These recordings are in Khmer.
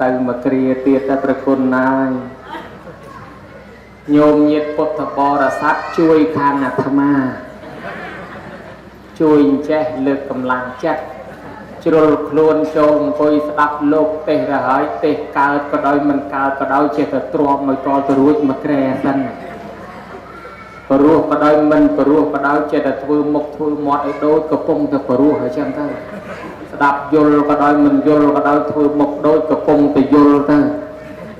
ទៅមកគ្រាទៀតតែប្រគុណណាយញោមញាតពុទ្ធបរិស័ទជួយខាងអាត្មាជួយចេះលើកកម្លាំងចិត្តជ្រុលខ្លួនចូលអង្គុយស្ដាប់លោកទេសទៅហើយទេសកើតក៏ដោយមិនកើតក៏ដោយចេះតែទ្រាំឲ្យតទៅរួចមកក្រែសិនព្រោះក៏ដោយមិនព្រោះក៏ដោយចេះតែធ្វើមុខធ្វើមាត់ឲ្យដូចកំពុងតែព្រោះអញ្ចឹងទៅស្ដាប់យល់ក៏ដោយមិនយល់ក៏ដោយធ្វើមុខដូចកំពុងតែយល់ទៅ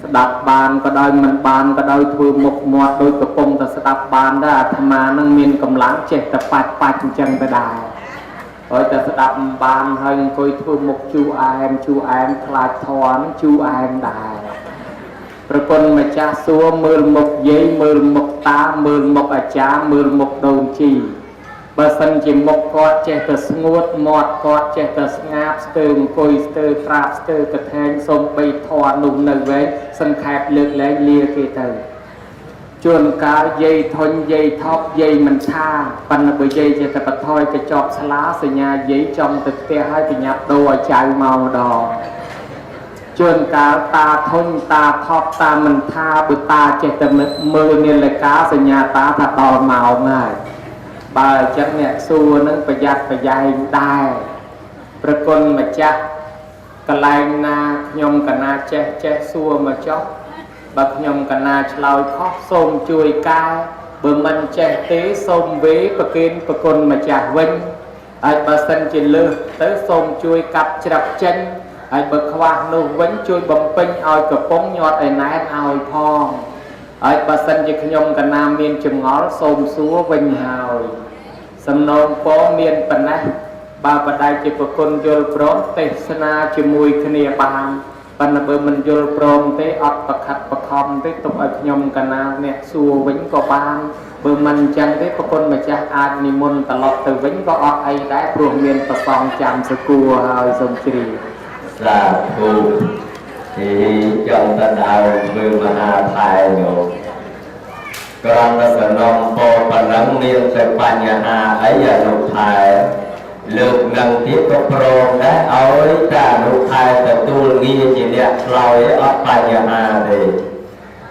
ស្ដាប់បានក៏ដោយមិនបានក៏ដោយធ្វើមុខមាត់ដូចកំពុងតែស្ដាប់បានដែរអាត្មានឹងមានកម្លាំងចេះតែបាច់បាច់អញ្ចឹងទៅដែរហើយតែស្ដាប់មិនបានហើយអង្គុយធ្វើមុខជូអែមជូអែមខ្លាចធន់ជូអែមដែរប្រគុណម្ចាស់សួរមើលមុខយាយមើលមុខតាមើលមុខអាចារ្យមើលមុខដូនជីបើសិនជាមុខគាត់ចេះតែស្ងួតមាត់គាត់ចេះតែស្ងាបស្ទើអង្គុយស្ទើក្រាបស្ទើកថែងសំបីធន់នោះនៅវែងសង្ខេបលើកលែងលាគេទៅជួនកាលយាយធុញយាយថប់យាយមិនឆាប៉ុន្តែបើយាយចេះតែបថយកញ្ចប់ស្លាសញ្ញាយាយចង់ទៅផ្ទះហើយបញ្ញាប់ដូរឲ្យចៅមកម្ដងជួនកាលតាធុញតាថប់តាមិនថាបើតាចេះតែមើលនាឡិកាសញ្ញាតាថាដល់ម៉ោងហើយបើអញ្ចឹងអ្នកសួរនឹងប្រយ័ត្នប្រយែងដែរប្រគុណម្ចាស់កន្លែងណាខ្ញុំកណាចេះចេះសួរមកចុះបើខ្ញុំកណាឆ្លើយខុសសូមជួយកែបើមិនចេះទេសូមវេប្រគេនប្រគុណម្ចាស់វិញហើយបើសិនជាលើសទៅសូមជួយកាត់ច្រឹកចេញហើយបើខ្វះនោះវិញជួយបំពេញឲ្យកំពុងញាត់ឲ្យណែនឲ្យផងហើយបើសិនជាខ្ញុំកណាមានចម្ងល់សូមសួរវិញហើយសំណូមពរមានប៉ុណ្ណេះបើបដិជាប្រគុណយល់ព្រមទេសនាជាមួយគ្នាបានប៉ុន្តែបើមិនយល់ព្រមទេអត់ប្រខិតប្រខំទេទុកឲ្យខ្ញុំកណាអ្នកសួរវិញក៏បានបើមិនអញ្ចឹងទេប្រគុណម្ចាស់អាចនិមន្តត្រឡប់ទៅវិញក៏អត់អីដែរព្រោះមានប្រសងចាំសគួរហើយសូមជ្រាប សាធុទីចង់ទៅដើមធ្វើមហាថែញោមក្រំតែសំណងពោប៉ុណ្ណឹងមានតែបញ្ហាអីអនុថែលើកនឹងទៀតក៏ព្រមដែរឲ្យតែអនុថែទទួលងារជាអ្នកឆ្លើយអត់បញ្ហាទេ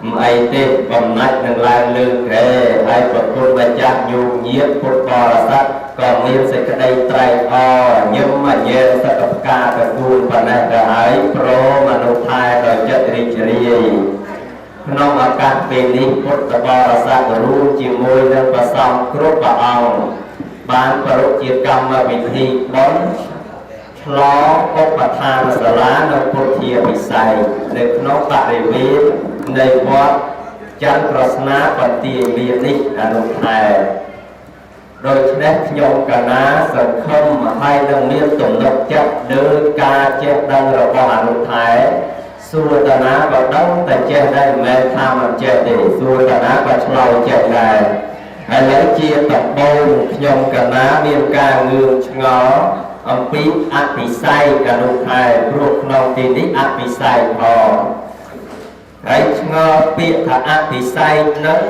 មិនអីទេបំណាច់នឹងឡើងលើក្រែហើយប្រគុណម្ចាស់ញោមញាតពុទ្ធបរិស័ទក៏មានសេចក្តីត្រេកអរញឹមញែមសកផ្កាទទួលប៉ុណ្ណេះទៅហើយព្រមអនុថែដោយចិត្តរីករាយក្នុងឱកាសពេលនេះពុទ្ធបរិស័ទរួមជាមួយនឹងព្រះសង្ឃគ្រប់ព្រះអង្គបានប្រពជាកម្មវិធីបុណ្យឆ្លងឧបឋានសាលានៅពុទ្ធាវិស័យនៅក្នុងបរិវេណនៃវត្តចន្ទប្រស្នាបន្ទាយមាននេះអនុថែដូច្នេះខ្ញុំកណាសង្ឃឹមហើយនឹងមានទំនុកចិត្តលើការចេះដឹងរបស់អនុថែសួរតាណាក៏ដឹងតែចេះដែរមិនមែនថាមិនចេះទេសួរតាណាក៏ឆ្លើយចេះដែរឥឡូវជាដំបូងខ្ញុំកណាមានការងឿងឆ្ងល់អំពីអភិសេកអនុថែព្រោះក្នុងទីនេះអភិសេកផងហើយឆ្ងល់ពាក្យថាអភិសេកនឹង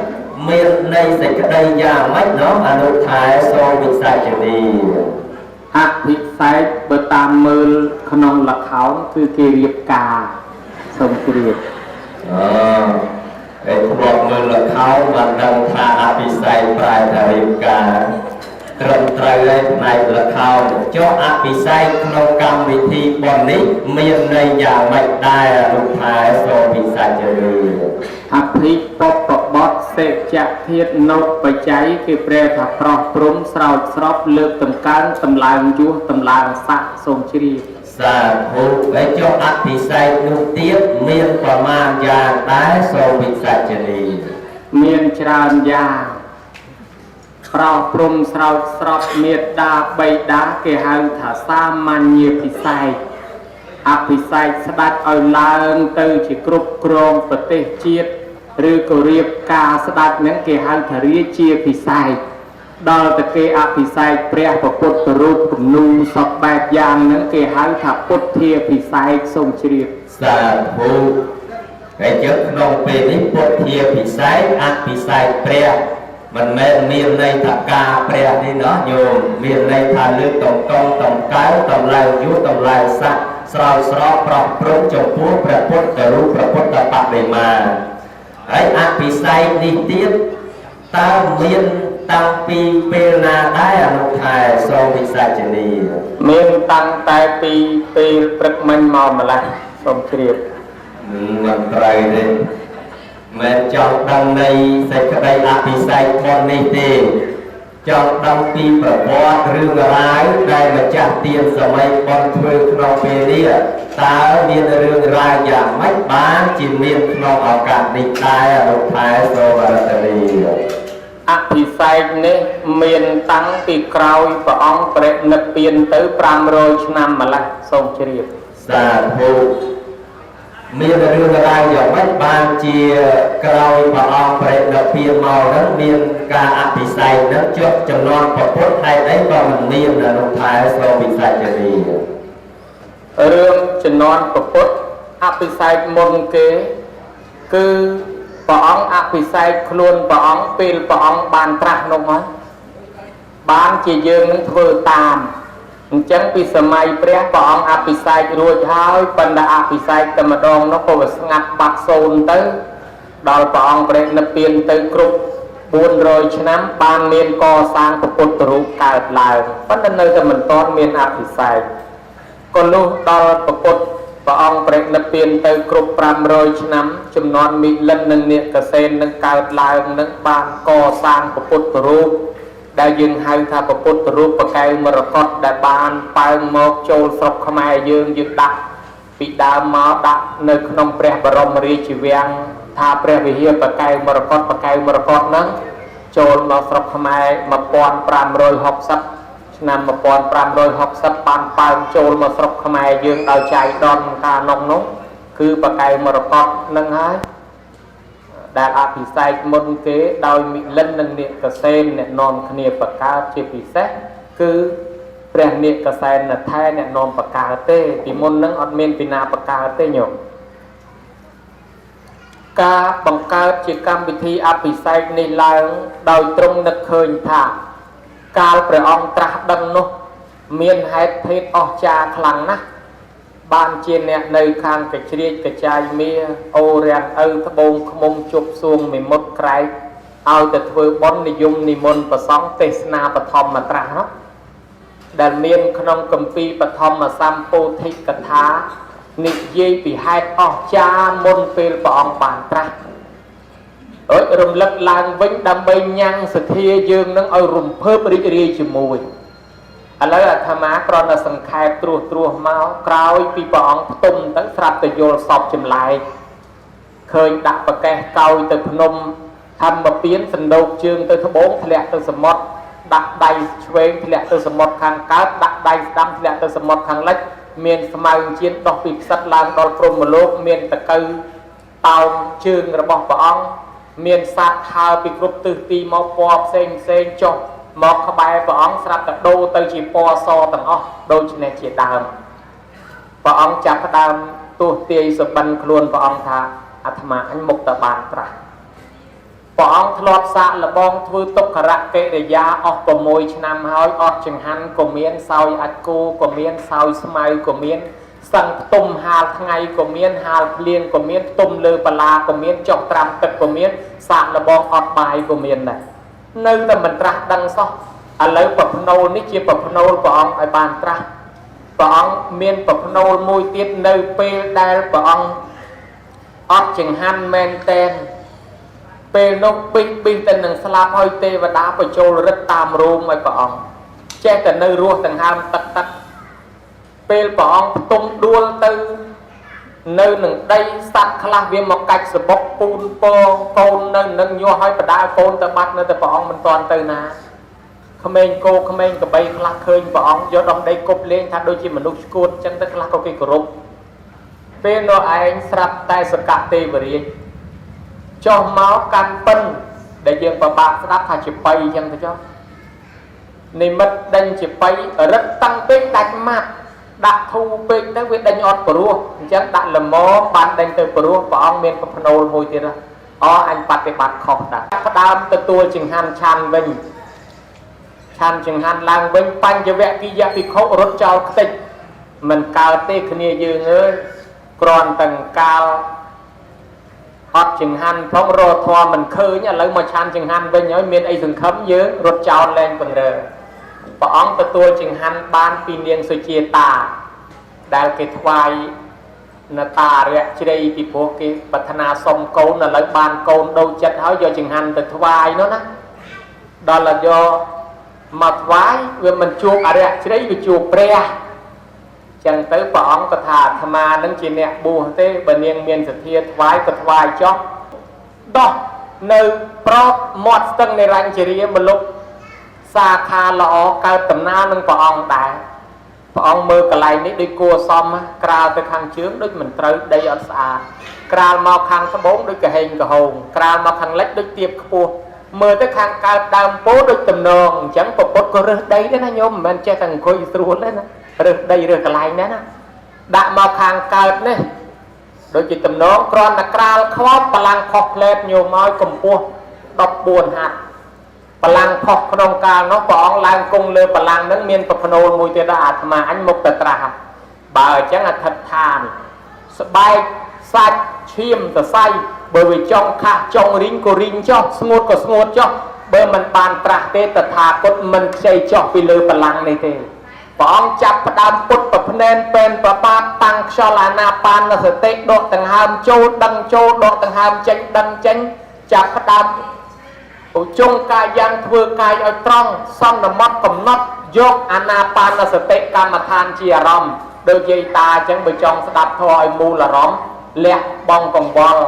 មានន័យសេចក្តីយ៉ាងម៉េចណោះអនុថែសូមវិសាចនី អភិសេកបើតាមមើលក្នុងល្ខោនគឺគេរៀបការសូមជ្រាប អឺហើយធ្លាប់មើលល្ខោនបានដឹងថាអភិសេកប្រែថារៀបការត្រឹមត្រូវហើយផ្នែកល្ខោនចុះអភិសេកក្នុងកម្មវិធីបុណ្យនេះមានន័យយ៉ាងម៉េចដែរអនុថែសូមវិសាចនី អភិពពបតសេចធាតនុបច្ច័យគេប្រែថាប្រោះព្រំស្រោចស្រពលើកតម្កើងតម្លើងយោះតម្លើងស័កសូមជ្រាប សាធុហើយចុះអភិសេកនោះទៀតមានប្រមាណយ៉ាងដែរសូមវិសាចនី មានច្រើនយ៉ាងប្រោះព្រំស្រោចស្រពមេត្តាបិតាគេហៅថាសាមញ្ញភិសេកអភិសេកស្ដេចឲ្យឡើងទៅជាគ្រប់គ្រងប្រទេសជាតិឬក៏រៀបការស្ដេចហ្នឹងគេហៅថារាជាភិសេកដល់ទៅគេអភិសេកព្រះពុទ្ធរូបគំនូសពបែបយ៉ាងហ្នឹងគេហៅថាពុទ្ធាភិសេកសូមជ្រាប សាធុហើយចឹងក្នុងពេលនេះពុទ្ធាពិសេសអភិសេកព្រះមិនមែនមានន័យថាការព្រះនេះណោះញោមមានន័យថាលើកតំកងតំកៅតម្លើងយុតម្លើងស័ក ស្រោចស្រពប្រោះព្រំចំពោះព្រះពុទ្ធរូបព្រះពុទ្ធបដិមាហើយអភិសេកនេះទៀតតើមានតាំងពីពេលណាដែរអនុថែសូមវិសាចនី មានតាំងតែពីពេលព្រឹកមិញមកម្ល៉េះសូមជ្រាប មិនត្រូវទេមិនចង់ដឹងនៃសេចក្តីអភិសេកបុណ្យនេះទេចង់ដឹងពីប្រវត្តិរឿងរ៉ាវដែលម្ចាស់ទានសម័យបុណ្យធ្វើក្នុងពេលនេះតើមានរឿងរ៉ាវយ៉ាងម៉េចបានជាមានក្នុងឱកាសនេះដែរអនុថែសូមរតនី អភិសេកនេះមានតាំងពីក្រោយព្រះអង្គបរិនិព្វានទៅ500ឆ្នាំម្ល៉េះសូមជ្រាប សាធុមានរឿងរ៉ាវយ៉ាងម៉េចបានជាក្រោយព្រះអង្គបរិនិព្វានមកហ្នឹងមានការអភិសេកហ្នឹងចុះចំនួនព្រះពុទ្ធហេតុអីក៏មិនមានអនុថែសូមវិសាចនី រឿងជំនាន់ព្រះពុទ្ធអភិសេកមុនគេគឺព្រះអង្គអភិសេកខ្លួនព្រះអង្គពេលព្រះអង្គបានត្រាស់នោះហើយបានជាយើងនឹងធ្វើតាមអញ្ចឹងពីសម័យព្រះព្រះអង្គអភិសេករួចហើយប៉ុន្តែអភិសេកតែម្ដងនោះក៏វាស្ងាត់បាត់សូន្យទៅដល់ព្រះអង្គបរិនិព្វានទៅគ្រប់400ឆ្នាំបានមានកសាងព្រះពុទ្ធរូបកើតឡើងប៉ុន្តែនៅតែមិនទាន់មានអភិសេកក៏លុះដល់ព្រះពុទ្ធព្រះអង្គបរិនិព្វានទៅគ្រប់500ឆ្នាំចំនួនមិលិននិងនាគសេននឹងកើតឡើងនឹងបានកសាងព្រះពុទ្ធរូបដែលយើងហៅថាព្រះពុទ្ធរូបបកែវមរកតដែលបានប៉ើងមកចូលស្រុកខ្មែរយើងយើងដាក់ពីដើមមកដាក់នៅក្នុងព្រះបរមរាជវាំងថាព្រះវិហារបកែវមរកតបកែវមរកតហ្នឹងចូលមកស្រុកខ្មែរ1560ឆ្នាំ1560បានប៉ើងចូលមកស្រុកខ្មែរយើងដោយចៃដន្យកាលនោះនោះគឺបកែវមរកតនឹងហើយដែលអភិសេកមុនគេដោយមិលិននិងនាគសេនអ្នកនាំគ្នាបង្កើតជាពិសេសគឺព្រះនាគសេនថែអ្នកនាំបង្កើតទេពីមុននឹងអត់មានពីណាបង្កើតទេញោមការបង្កើតជាកម្មវិធីអភិសេកនេះឡើងដោយទ្រង់នឹកឃើញថាកាលព្រះអង្គត្រាស់ដឹងនោះមានហេតុភេទអស្ចារ្យខ្លាំងណាស់បានជាអ្នកនៅខាងកជ្រៀកកចាយមាអូរាំងឪត្បូងឃ្មុំជប់សួងមេមុតក្រែកឲ្យទៅធ្វើបុណ្យនិយមនិមន្តប្រសង់ទេសនាបឋមត្រាស់នោះដែលមានក្នុងគម្ពីរបឋមសម្ពោធិកថានិយាយពីហេតុអស្ចារ្យមុនពេលព្រះអង្គបានត្រាស់អើយរំលឹកឡើងវិញដើម្បីញ៉ាំងសទ្ធាយើងនឹងឲ្យរំភើបរីករាយជាមួយឥឡូវអាត្មាគ្រាន់តែសង្ខេបត្រួសត្រាសមកក្រោយពីព្រះអង្គផ្ទុំទៅស្រាប់តែយល់សពចម្លែកឃើញដាក់ប្រកេះកោយទៅភ្នំធម្មពៀនសណ្ដូកជើងទៅត្បូងធ្លាក់ទៅសមុទ្រដាក់ដៃឆ្វេងធ្លាក់ទៅសមុទ្រខាងកើតដាក់ដៃស្ដាំធ្លាក់ទៅសមុទ្រខាងលិចមានស្មៅជៀនដោះពីផ្សិតឡើងដល់ព្រហ្មលោកមានតកៅតោងជើងរបស់ព្រះអង្គមានសត្វហើរពីគ្រប់ទិសទីមកពណ៌ផ្សេងផ្សេងចុះមកក្បែរព្រះអង្គស្រាប់តែដូរទៅជាពណ៌សទាំងអស់ដូច្នេះជាដើមព្រះអង្គចាប់ផ្ដើមទស្សទាយសុបិនខ្លួនព្រះអង្គថាអាត្មាអញមុខតបានត្រាស់ព្រះអង្គធ្លាប់សាកល្បងធ្វើទុក្ករកិរិយាអស់6ឆ្នាំហើយអត់ចង្ហាន់ក៏មានសោយអាចគោក៏មានសោយស្មៅក៏មានសឹងផ្ទុំហាលថ្ងៃក៏មានហាលភ្លៀងក៏មានផ្ទុំលើបលាក៏មានចុះត្រាំទឹកក៏មានសាកល្បងអត់បាយក៏មានដែរនៅតែមិនត្រាស់ដឹងសោះឥឡូវប្រភ្នូលនេះជាប្រភ្នូលព្រះអង្គឲ្យបានត្រាស់ព្រះអង្គមានប្រភ្នូលមួយទៀតនៅពេលដែលព្រះអង្គអត់ចង្ហាន់មែនតែនពេលនោះប៊ីសប៊ីសទៅនឹងស្លាប់ហើយទេវតាបញ្ចូលរិទ្ធតាមរោមឲ្យព្រះអង្គចេះតែនៅរស់ដង្ហើមទឹកទឹកពេលព្រះអង្គផ្ទុំដួលទៅនៅនឹងដីសត្វខ្លះវាមកកាច់សបុកពូនពងកូននៅនឹងញាស់ឲ្យបដាកូនទៅបាត់នៅតែព្រះអង្គមិនទាន់ទៅណាក្មេងគោក្មេងកបីខ្លះឃើញព្រះអង្គយកដំដីគប់លេងថាដូចជាមនុស្សឈួតចឹងទៅខ្លះក៏គេគោរពពេលនោះឯងស្រាប់តែសកទេវរាជចុះមកកាន់ពិនដែលយើងប្របាក់ស្ដាប់ថាជាបៃចឹងទៅចុះនិមិត្តដេញជាបៃរឹតតាំងពេកដាច់ម៉ាត់ដាក់ធូពេកទៅវាដេញអត់ព្រោះអញ្ចឹងដាក់ល្មមបានដេញទៅព្រោះព្រះអង្គមានប្រភ្នូលមួយទៀតអអញបប្រតិបត្តិខុសដែរផ្ដើមទទួលចង្ហាន់ឆាន់វិញឆាន់ចង្ហាន់ឡើងវិញបញ្ចវគិយភិក្ខុរត់ចោលខ្ទេច មិនកើតទេគ្នាយើងអើយគ្រាន់តែកាលអត់ចង្ហាន់ផងរកធម៌មិនឃើញឥឡូវមកឆាន់ចង្ហាន់វិញហើយមានអីសង្ឃឹមយើងរត់ចោលលែងពង្រើព្រះអង្គទទួលចង្ហាន់បានពីនាងសុជាតាដែលគេថ្វាយនតារៈជ្រៃពីព្រោះគេប្រាថ្នាសុំកូនឥឡូវបានកូនដូចចិត្តហើយយកចង្ហាន់ទៅថ្វាយនោះណាដល់តែយកមកថ្វាយវាមិនជួបអរិយជ្រៃវាជួបព្រះចឹងទៅព្រះអង្គក៏ថាអាត្មានឹងជាអ្នកបួសទេបើនាងមានសទ្ធាថ្វាយក៏ថ្វាយចុះដោះនៅប្រកមាត់ស្ទឹងនិរញ្ជរាមលុបសាខាល្អកើតដំណើរនឹងព្រះអង្គដែរព្រះអង្គមើលកន្លែងនេះដូចគួរសមក្រាលទៅខាងជើងដូចមិនត្រូវដីអត់ស្អាតក្រាលមកខាងត្បូងដូចកហេងកហោងក្រាលមកខាងលិចដូចទៀបខ្ពស់មើលទៅខាងកើតដើមពោដូចតំណងអញ្ចឹងពពុទ្ធក៏រើសដីដែរណាញោមមិនមែនចេះតែអង្គុយស្រួលទេណារើសដីរើសកន្លែងណាណាដាក់មកខាងកើតនេះដូចជាតំណងគ្រាន់តែក្រាលខ្លោបបលាំងផុសផ្លែតញោមឲ្យកម្ពស់14ហត្ថបលាំងផុសក្នុងកាលនោះព្រះអង្គឡើងគង់លើបលាំងនឹងមានប្រភ្នូលមួយទៀតដល់អាត្មាអញមុខទៅត្រាស់បើអញ្ចឹងអធិដ្ឋានស្បែកសាច់ឈាមសរសៃបើវាចង់ខាស់ចង់រីងក៏រីងចុះស្ងួតក៏ស្ងួតចុះបើមិនបានត្រាស់ទេតថាគតមិនខ្ចីចុះពីលើបលាំងនេះទេព្រះអង្គចាប់ផ្ដើមពុតប្រភ្នែនពេនប្របាទតាំងខ្យល់អាណាបានសតិដកដង្ហើមចូលដឹងចូលដកដង្ហើមចេញដឹងចេញចាប់ផ្ដើមឧជុងកាយយ៉ាងធ្វើកាយឲ្យត្រង់សន្មត់កំណត់យកអាណាបានសតិកម្មដ្ឋានជាអារម្មណ៍ដូចយាយតាអញ្ចឹងបើចង់ស្ដាប់ធម៌ឲ្យមូលអារម្មណ៍លះបង់កង្វល់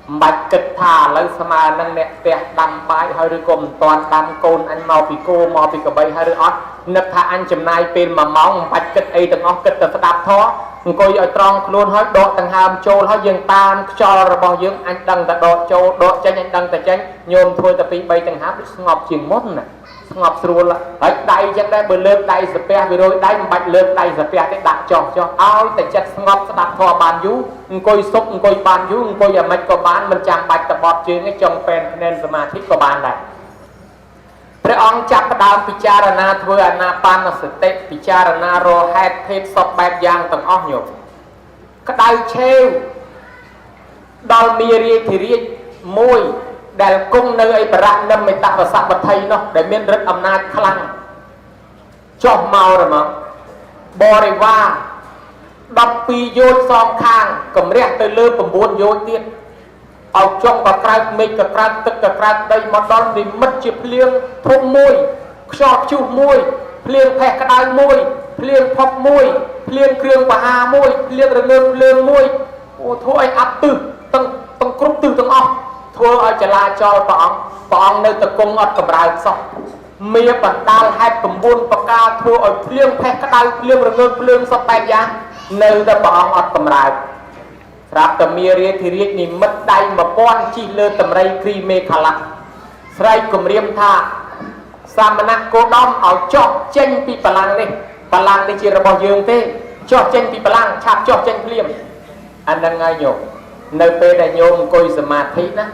មិនបាច់គិតថាឥឡូវស្មើនឹងអ្នកផ្ទះដាំបាយហើយឬក៏មិនតាន់ដាំកូនអញមកពីគោមកពីក្របីហើយឬអត់នឹកថាអញចំណាយពេល1ម៉ោងមិនបាច់គិតអីទាំងអស់គិតតែស្ដាប់ធម៌អង្គុយឲ្យត្រង់ខ្លួនហើយដកដង្ហើមចូលហើយយើងតាមខ្យល់របស់យើងអញដឹងតែដកចូលដកចេញអញដឹងតែចេញញោមធ្វើតែ2 3ដង្ហើមដូចស្ងប់ជាងមុនណាស្ងប់ស្រួលហើយដៃចឹងដែរបើលើកដៃសាពះវារយដៃមិនបាច់លើកដៃសាពះទេដាក់ចុះចុះឲ្យតែចិត្តស្ងប់ស្ដាប់ធម៌បានយូរអង្គុយសុខអង្គុយបានយូរអង្គុយអាម៉េចក៏បានមិនចាំបាច់តបត់ជើងទេចង់ពេនភ្នែនសមាធិក៏បានដែរព្រះអង្គចាប់ផ្ដើមពិចារណាធ្វើអាណាបានសតិពិចារណារកហេតុភេទសពបែបយ៉ាងទាំងអស់ញោមក្តៅឆេវដល់មារាធិរាជមួយដែលគង់នៅឯបរនិមិត្តវសវត្ថីនោះដែលមានឫទ្ធិអំណាចខ្លាំងចុះមករមកបរិវារ12យោជសងខាងកម្រាស់ទៅលើ9យោជទៀតឲ្យចុងក៏ក្រើកមេឃក៏ក្រើកទឹកក៏ក្រើកដីមកដល់និមិត្តជាភ្លៀងធំមួយខ្យល់ព្យុះមួយភ្លៀងផេះក្តៅមួយភ្លៀងផុកមួយភ្លៀងគ្រឿងបហាមួយភ្លៀងរងើបភ្លើងមួយអូធ្វើឲ្យអាប់ទិសទាំងគ្រប់ទិសទាំងអស់ធ្វើឲ្យចលាចលព្រះអង្គព្រះអង្គនៅតគង់អត់កម្រើកសោះមាបណ្ដាលហេតុ9ប្រការធ្វើឲ្យភ្លៀងផេះក្តៅភ្លៀងរងើបភ្លើងសពបែបយ៉ាងនៅតែព្រះអង្គអត់កម្រើកស្រាប់តែមារាធិរាជនិមិត្តដៃ1000ជិះលើតម្រៃគ្រីមេខលៈស្រែកគំរាមថាសាមណៈគោដមឲ្យចុះចេញពីបលាំងនេះបលាំងនេះជារបស់យើងទេចុះចេញពីបលាំងឆាប់ចុះចេញភ្លាមអានឹងហើយញោមនៅពេលដែលញោមអង្គុយសមាធិណា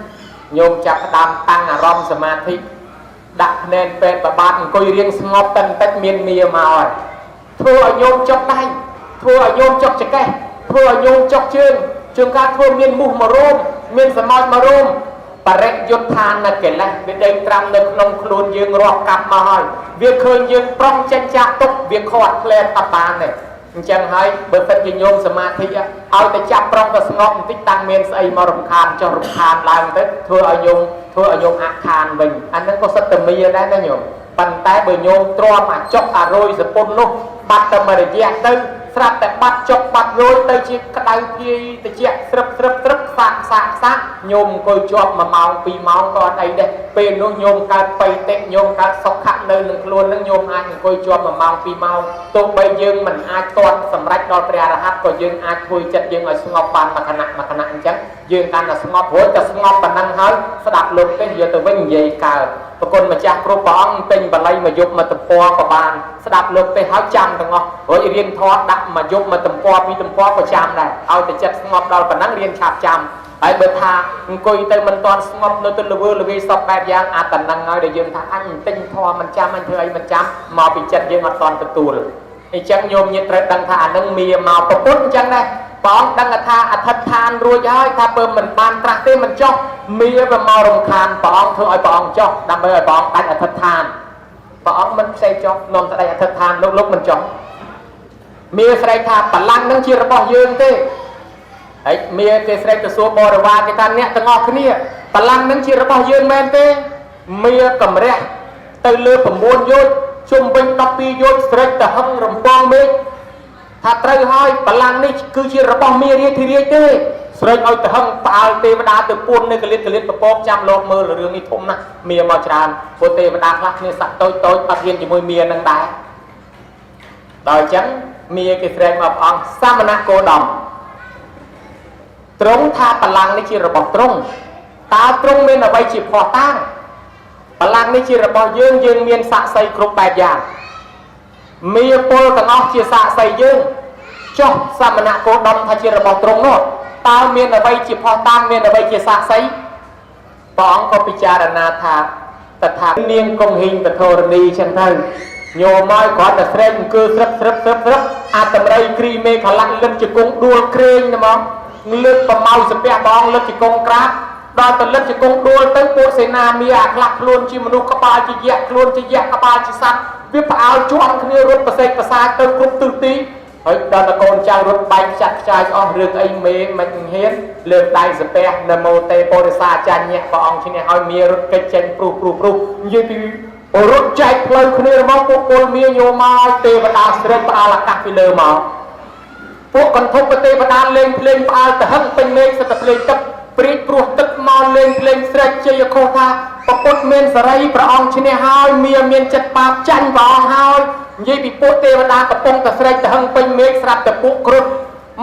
ញោមចាប់ផ្ដើមតាំងអារម្មណ៍សមាធិដាក់ភ្នែនពេនប្របាទអង្គុយរៀងស្ងប់តែបន្តិចមានមាមកហើយធ្វើឲ្យញោមចុកដៃធ្វើឲ្យញោមចុកចង្កេះធ្វើឲ្យញោមចុកជើងជួនកាលធ្វើមានមូសមករោមមានសមោចមករោមបរិយុទ្ធានកិលេសវាដេញត្រាំនៅក្នុងខ្លួនយើងរាប់កាប់មកហើយវាឃើញយើងប្រុងចេញចាក់ទុកវាខាត់ផ្លែតអត់បានទេអញ្ចឹងហើយបើសិនជាញោមសមាធិឲ្យតែចាប់ប្រុងទៅស្ងប់បន្តិចតាំងមានស្អីមករំខានចុះរំខានឡើងទៅធ្វើឲ្យញោមអខានវិញអាហ្នឹងក៏សិតតែមានដែរណាញោមប៉ុន្តែបើញោមទ្រាំអាចុកអារយសពុននោះបាត់តែមួយរយៈទៅស្រាប់តែបាត់ចុកបាត់រយទៅជាក្តៅភាយតិចស្រឹបស្រឹបស្រឹបខ្សាក់ខ្សាក់ខ្សាក់ញោមអង្គុយជាប់1ម៉ោង2ម៉ោងក៏អត់អីដែរពេលនោះញោមកើតបៃតិញោមកើតសុខៈនៅនឹងខ្លួននឹងញោមអាចអង្គុយជាប់1ម៉ោង2ម៉ោងទោះបីយើងមិនអាចទាន់សម្រេចដល់ព្រះអរហន្តក៏យើងអាចធ្វើចិត្តយើងឲ្យស្ងប់បានមួយខណៈមួយខណៈអញ្ចឹងយើងកាន់តែស្ងប់រួចតែស្ងប់ប៉ុណ្ណឹងហើយស្ដាប់លោកទេយកទៅវិញនិយាយកើតប្រគុណម្ចាស់គ្រប់ព្រះអង្គពេញបល័យមកយប់មកទំព័រក៏បានស្ដាប់លោកទេហើយចាំទាំងអស់រួចរៀនធម៌ដាក់មកយប់មកទំព័រពីរទំព័រក៏ចាំដែរឲ្យតែចិត្តស្ងប់ដល់ប៉ុណ្ណឹងរៀនឆាប់ចាំហើយបើថាអង្គុយទៅមិនទាន់ស្ងប់នៅទៅល្វើល្វាយសពបែបយ៉ាងអាតំណឹងហើយដែលយើងថាអញទិញធម៌មិនចាំអញធ្វើអីមិនចាំមកពីចិត្តយើងអត់ទាន់ទទួល អញ្ចឹងញោមញាតត្រូវដឹងថាអានឹងមាមកប្រពុតអញ្ចឹងដែរព្រះអង្គដឹងថាអធិដ្ឋានរួចហើយថាបើមិនបានត្រាស់ទេមិនចុះមាវាមករំខានព្រះអង្គធ្វើឲ្យព្រះអង្គចុះដើម្បីឲ្យព្រះអង្គដាច់អធិដ្ឋានព្រះអង្គមិនផ្សេងចុះនាំស្ដីអធិដ្ឋានលោកលោកមិនចុះមាស្រែកថាបលាំងនឹងជារបស់យើងទេហើយមាគេស្រែកទៅសួរបរិវារគេថាអ្នកទាំងអស់គ្នាបលាំងនឹងជារបស់យើងមែនទេមាកម្រះទៅលើ9យោជជុំវិញ12យោជស្រែកទៅហឹងរំពងមេឃថាត្រូវហើយបលាំងនេះគឺជារបស់មារាធិរាជទេស្រែកឲ្យទៅហឹងផ្អើលទេវតាទៅពួននៅកលៀតកលៀតពពកចាំលោកមើលរឿងនេះធំណាស់មាមកច្រើនព្រោះទេវតាខ្លះគ្នាស័កតូចតូចអត់ហ៊ានជាមួយមានឹងដែរដល់អញ្ចឹងមាគេស្រែកមកព្រះអង្គសមណៈគោដមត្រង់ថាបលាំងនេះជារបស់ត្រង់តើត្រង់មានអ្វីជាភស្តុតាងបលាំងនេះជារបស់យើងយើងមានសាក្សីគ្រប់បែបយ៉ាងមាពលទាំងអស់ជាសាក្សីយើងចុះសមណៈគោដមថាជារបស់ត្រង់នោះតើមានអ្វីជាភស្តុតាងមានអ្វីជាសាក្សីព្រះអង្គក៏ពិចារណាថាតថានាងកុងហ៊ីងពធរនីចឹងទៅញោមឲ្យគ្រាន់តែស្រែកអង្គើស្រឹបស្រឹបស្រឹបស្រឹបអាតម្រៃគ្រីមេខលៈលឹកជង្គង់ដួលក្រែងហ្មងលើកប្រមៅសាពះព្រះអង្គលឹកជង្គង់ក្រាបដល់ទៅលឹកជង្គង់ដួលទៅពួកសេនាមាអាខ្លះខ្លួនជាមនុស្សក្បាលជាយៈខ្លួនជាយៈក្បាលជាសត្វវាផ្អើលជន់គ្នារត់ប្រសេកប្រសាទៅគ្រប់ទិសទីហើយដល់តកូនចៅរត់បែកខ្ចាត់ខ្ចាយអស់រឿងអីមេមិនហ៊ានលើកដៃសាពះនមោទេបរិសាចាញ់ៈព្រះអង្គឈ្នះឲ្យមារត់កិច្ចចេញព្រុសព្រុសព្រុសនិយាយពីរត់ចែកផ្លូវគ្នាមកពួកពលមាញោមកទេវតាស្រែកផ្អើលអាកាសពីលើមកពួកកន្ធពទេវតាលេងភ្លេងផ្អើលទៅហឹងពេញមេឃសិតតែភ្លេងទឹកព្រាចព្រោះទឹកមកលេងភ្លេងស្រែកជ័យខុសថាពពុទ្ធមានសរីព្រះអង្គឈ្នះហើយមាមានចិត្តបាបចាញ់ព្រះអង្គហើយនិយាយពីពួកទេវតាកំពុងតែស្រែកទៅហឹងពេញមេឃស្រាប់តែពួកគ្រុឌ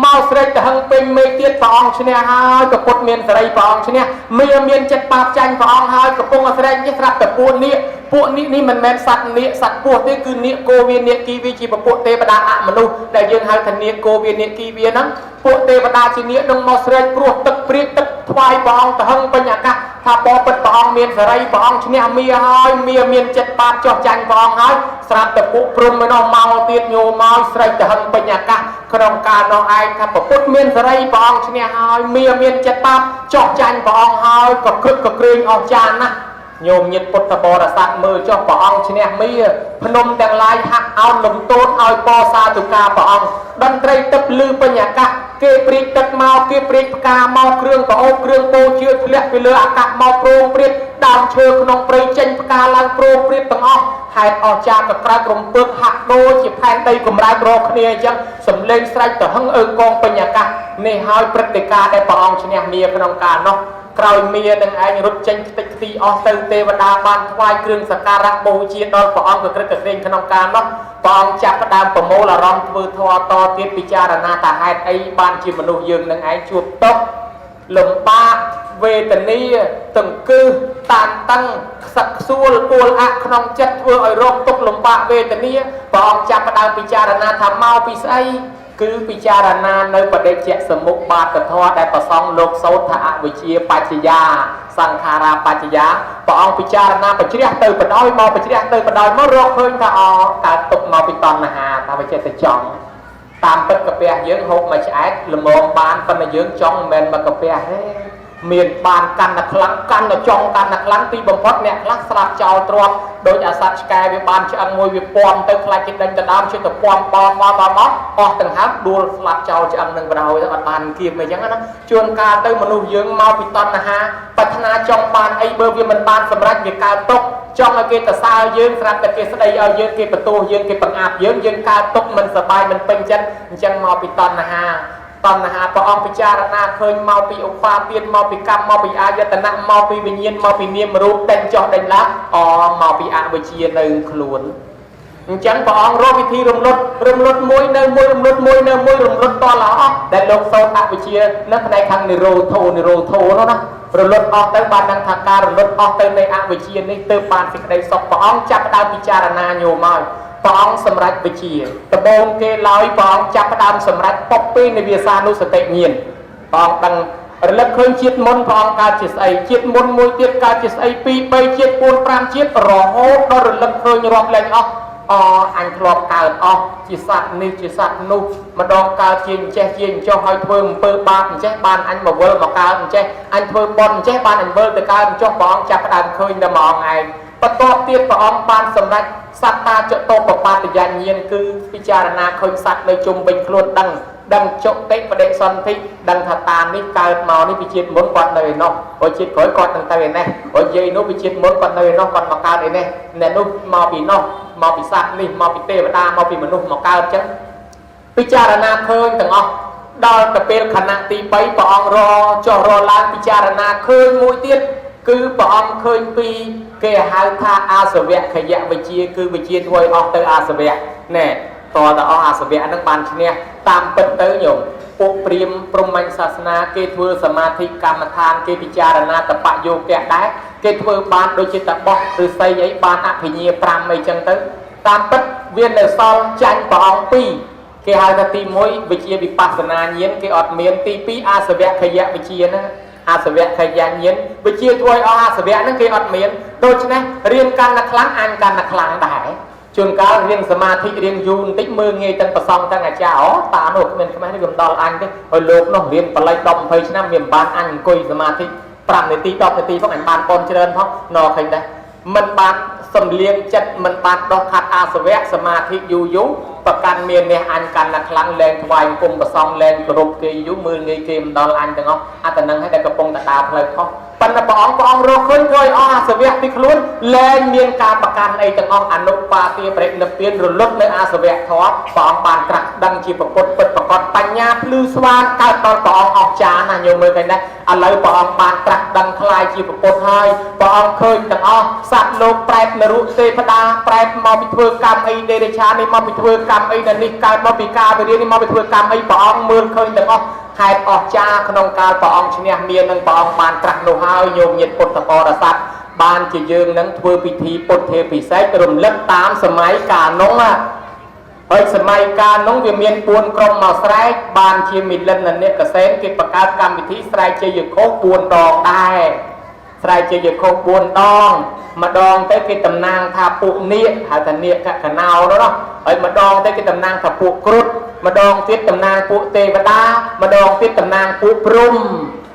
មកស្រែកទៅហឹងពេញមេឃទៀតព្រះអង្គឈ្នះហើយពពុទ្ធមានសរីព្រះអង្គឈ្នះមាមានចិត្តបាបចាញ់ព្រះអង្គហើយកំពុងតែស្រែកនេះស្រាប់តែពួកនាគពួកនាគនេះមិនមែនសត្វនាគសត្វពស់ទេគឺនាគគោវានាគគីវាជាពពួកទេវតាអមនុស្សដែលយើងហៅថានាគគោវានាគគីវាហ្នឹងពួកទេវតាជានាគនឹងមកស្រែកព្រោះទឹកព្រាកទឹកថ្វាយព្រះអង្គទៅហឹងពេញអាកាសថាបបិទ្ធព្រះអង្គមានសរីព្រះអង្គឈ្នះមាហើយមាមានចិត្តបាបចោះចាញ់ព្រះអង្គហើយស្រាប់តែពួកព្រំឯនោះមកទៀតញោមកស្រែកទៅហឹងពេញអាកាសក្នុងកាលនោះឯងថាពុទ្ធមានសរីព្រះអង្គឈ្នះហើយមាមានចិត្តបាបចោះចាញ់ព្រះអង្គហើយក៏ក្រឹកក៏ក្រែងអស្ចារ្យណាស់ញោមញាតពុទ្ធបរិស័ទមើលចុះព្រះអង្គឈ្នះមាភ្នំទាំងឡាយហាក់អោនលំទោនឲ្យបសាទុកាព្រះអង្គតន្ត្រីទឹកលឺពេញអាកាសគេព្រាកទឹកមកគេព្រាកផ្កាមកគ្រឿងក្រអូបគ្រឿងបូជាធ្លាក់ពីលើអាកាសមកព្រោងព្រាតដើមឈើក្នុងព្រៃចេញផ្កាឡើងព្រោងព្រាតទាំងអស់ហេតុអស្ចារ្យក៏ក្រៅរំពើកហាក់ដូចជាផែនដីកម្រើករកគ្នាអញ្ចឹងសំលេងស្រែកទៅហឹងអើកងពេញអាកាសនេះហើយព្រឹត្តិការណ៍ដែលព្រះអង្គឈ្នះមាក្នុងកាលនោះក្រោយមានឹងឯងរត់ចេញខ្ទេចខ្ទីអស់ទៅទេវតាបានថ្វាយគ្រឿងសក្ការៈបូជាដល់ព្រះអង្គក៏ក្រឹកក្រែងក្នុងកាលនោះព្រះអង្គចាប់ផ្ដើមប្រមូលអារម្មណ៍ធ្វើធម៌តទៀតពិចារណាថាហេតុអីបានជាមនុស្សយើងនឹងឯងជួបទុក្ខលំបាកវេទនាទង្គឹសតានតឹងខ្សឹកខ្សួលពួលអាក់ក្នុងចិត្តធ្វើឲ្យរងទុក្ខលំបាកវេទនាព្រះអង្គចាប់ផ្ដើមពិចារណាថាមកពីស្អីគឺពិចារណានៅបដិច្ចសមុបាទធម៌ដែលប្រសងលោកសូត្រថាអវិជ្ជាបច្ចយាសង្ខារាបច្ចយាព្រះអង្គពិចារណាបជ្រះទៅបដោយមកបជ្រះទៅបដោយមករកឃើញថាអកើតទុកមកពីតណ្ហាថាវាចេះតែចង់តាមពិតកាពះយើងហូបមួយឆ្អែតល្មមបានប៉ុន្តែយើងចង់មិនមែនមកកាពះទេមានបានកាន់តែខ្លាំងកាន់តែចង់កាន់តែខ្លាំងទីបំផុតអ្នកខ្លះស្លាប់ចោលទ្រព្យដូចអាសត្វឆ្កែវាបានឆ្អឹងមួយវាពំទៅខ្លាចគេដេញទៅដើមជិះទៅពំបមកបមកអស់ទាំងហើមដួលស្លាប់ចោលឆ្អឹងនឹងបដ ாய் អត់បានគៀបអីចឹងណាជួនកាលទៅមនុស្សយើងមកពីតណ្ហាប្រាថ្នាចង់បានអីបើវាមិនបានសម្រេចវាកើតទុក្ខចង់ឲ្យគេទៅសើយើងស្រាប់តែគេស្ដីឲ្យយើងគេបន្ទោសយើងគេបង្អាប់យើងយើងកើតទុក្ខមិនសប្បាយមិនពេញចិត្តអញ្ចឹងមកពីតណ្ហាតណ្ហាព្រះអង្គពិចារណាឃើញមកពីឧបាទានមកពីកម្មមកពីអាយតនៈមកពីវិញ្ញាណមកពីនាមរូបដេញចុះដេញឡើងអមកពីអវិជ្ជានៅខ្លួនអញ្ចឹងព្រះអង្គរកវិធីរំលត់រំលត់មួយនៅមួយរំលត់មួយនៅមួយរំលត់តលអស់ដែលលោកសូត្រអវិជ្ជានៅផ្នែកខាងនិរោធោនិរោធោនោះណារលត់អស់ទៅបានដឹងថាការរលត់អស់ទៅនៃអវិជ្ជានេះទើបបានសេចក្តីសុខព្រះអង្គចាប់ផ្ដើមពិចារណាញោមហើយព្រះអង្គសម្រេចវិជាដំបូងគេឡើយព្រះអង្គចាប់ផ្ដើមសម្រេចពពីនិវាសានុសតិញាណព្រះអង្គដឹងរលឹកឃើញជាតិមុនព្រះអង្គកើតជាស្អីជាតិមុនមួយទៀតកើតជាស្អី2 3ជាតិ4 5ជាតិរហូតដល់រលឹកឃើញរាប់លែងអស់ អអញធ្លាប់កើតអស់ជាសត្វនេះជាសត្វនោះម្ដងកើតជាអញ្ចេះជាអញ្ចោះហើយធ្វើអំពើបាបអញ្ចេះបានអញមកវិលមកកើតអញ្ចេះអញធ្វើបុណ្យអញ្ចេះបានអញវិលទៅកើតអញ្ចោះព្រះអង្គចាប់ផ្ដើមឃើញតែមួយអង្គឯងបន្ទាប់ទៀតព្រះអង្គបានសម្រេចសត្តាចតុបបាទយញ្ញាណគឺពិចារណាឃើញសត្វនៅជុំវិញខ្លួនដឹងដឹងចុតិបដិសន្ធិដឹងថាតានេះកើតមកនេះពីជាតិមុនគាត់នៅឯនោះព្រោះជាតិក្រោយគាត់នឹងទៅឯនេះព្រោះយាយនោះពីជាតិមុនគាត់នៅឯនោះគាត់មកកើតឯនេះអ្នកនោះមកពីនោះមកពីសត្វនេះមកពីទេវតាមកពីមនុស្សមកកើតចឹងពិចារណាឃើញទាំងអស់ដល់ទៅពេលខណៈទី3ព្រះអង្គរចុះរឡើងពិចារណាឃើញមួយទៀតគឺព្រះអង្គឃើញពីគេហៅថាអាសវៈខយវិជាគឺវិជាធ្វើឲ្យអស់ទៅអាសវៈណែតើតអស់អាសវៈហ្នឹងបានឈ្នះតាមពិតទៅញោមពួកព្រាហ្មណ៍ព្រហ្មញ្ញសាសនាគេធ្វើសមាធិកម្មដ្ឋានគេពិចារណាតបយោគៈដែរគេធ្វើបានដូចជាតបោះឫស្សីអីបានអភិញ្ញា5អីចឹងទៅតាមពិតវានៅសល់ចាញ់ព្រះអង្គ2គេហៅថាទី1វិជាវិបស្សនាញាណគេអត់មានទី2អាសវៈខយវិជាណាអាសវៈខយញាណវិជាធ្វើឲ្យអស់អាសវៈហ្នឹងគេអត់មានដូច្នេះរៀនកាន់តែខ្លាំងអញកាន់តែខ្លាំងដែរជួនកាលរៀនសមាធិរៀនយូរបន្តិចមើលងាយទាំងប្រសងទាំងអាចារ្យអូតានោះគ្មានខ្មាស់នេះវាមិនដល់អញទេហើយលោកនោះរៀនបល័យ10 20ឆ្នាំវាមិនបានអញអង្គុយសមាធិ5នាទី10នាទីផងអញបានប៉ុនច្រើនផងណឃើញដែរមិនបានសំលៀងចិត្តមិនបានដោះខាត់អាសវៈសមាធិយូរយូរប្រកាន់មាននេះអញកាន់តែខ្លាំងលែងថ្វាយអង្គមប្រសងលែងគោរពគេយូរមើលងាយគេមិនដល់អញទាំងអស់អាតនឹងឲ្យតែកំពុងតែដើរផ្លូវខុសប៉ុន្តែព្រះអង្គព្រះអង្គរកឃើញធ្វើឲ្យអស់អាសវៈពីខ្លួនលែងមានការប្រកាន់អីទាំងអស់អនុបាទាបរិនិព្វានរលត់នៅអាសវៈធម៌ព្រះអង្គបានត្រាស់ដឹងជាពុទ្ធពិតប្រកបបញ្ញាភ្លឺស្វាងកើតដល់ព្រះអង្គអស្ចារ្យណាស់ញោមមើលឃើញណាឥឡូវព្រះអង្គបានត្រាស់ដឹងក្លាយជាពុទ្ធហើយព្រះអង្គឃើញទាំងអស់សត្វលោកប្រែតនរុទេវតាប្រែតមកពីធ្វើកម្មអីដេរឆានេះមកពីធ្វើកម្មអីដែលនេះកើតមកពីការវិរិយនេះមកពីធ្វើកម្មអីព្រះអង្គមើលឃើញទាំងអស់ហេតុអស្ចារ្យក្នុងកាលព្រះអង្គឈ្នះមាននឹងព្រះអង្គបានត្រាស់នោះហើយញោមញាតិពុទ្ធបរិស័ទបានជាយើងនឹងធ្វើពិធីពុទ្ធាភិសេករំលឹកតាមសម័យកាលនោះហើយសម័យកាលនោះវាមាន4ក្រុមមកស្រែកបានជាមិលិននិកសេនគេបង្កើតកម្មវិធីស្រែកជ័យឃោស4ដងដែរស្រែកជ័យឃោស4ដងម្ដងទៅគេតំណាងថាពួកនាគហៅថានាគកណោនោះហើយម្ដងទៅគេតំណាងថាពួកគ្រុឌម្ដងទៀតតំណាងពួកទេវតាម្ដងទៀតតំណាងពួកព្រំ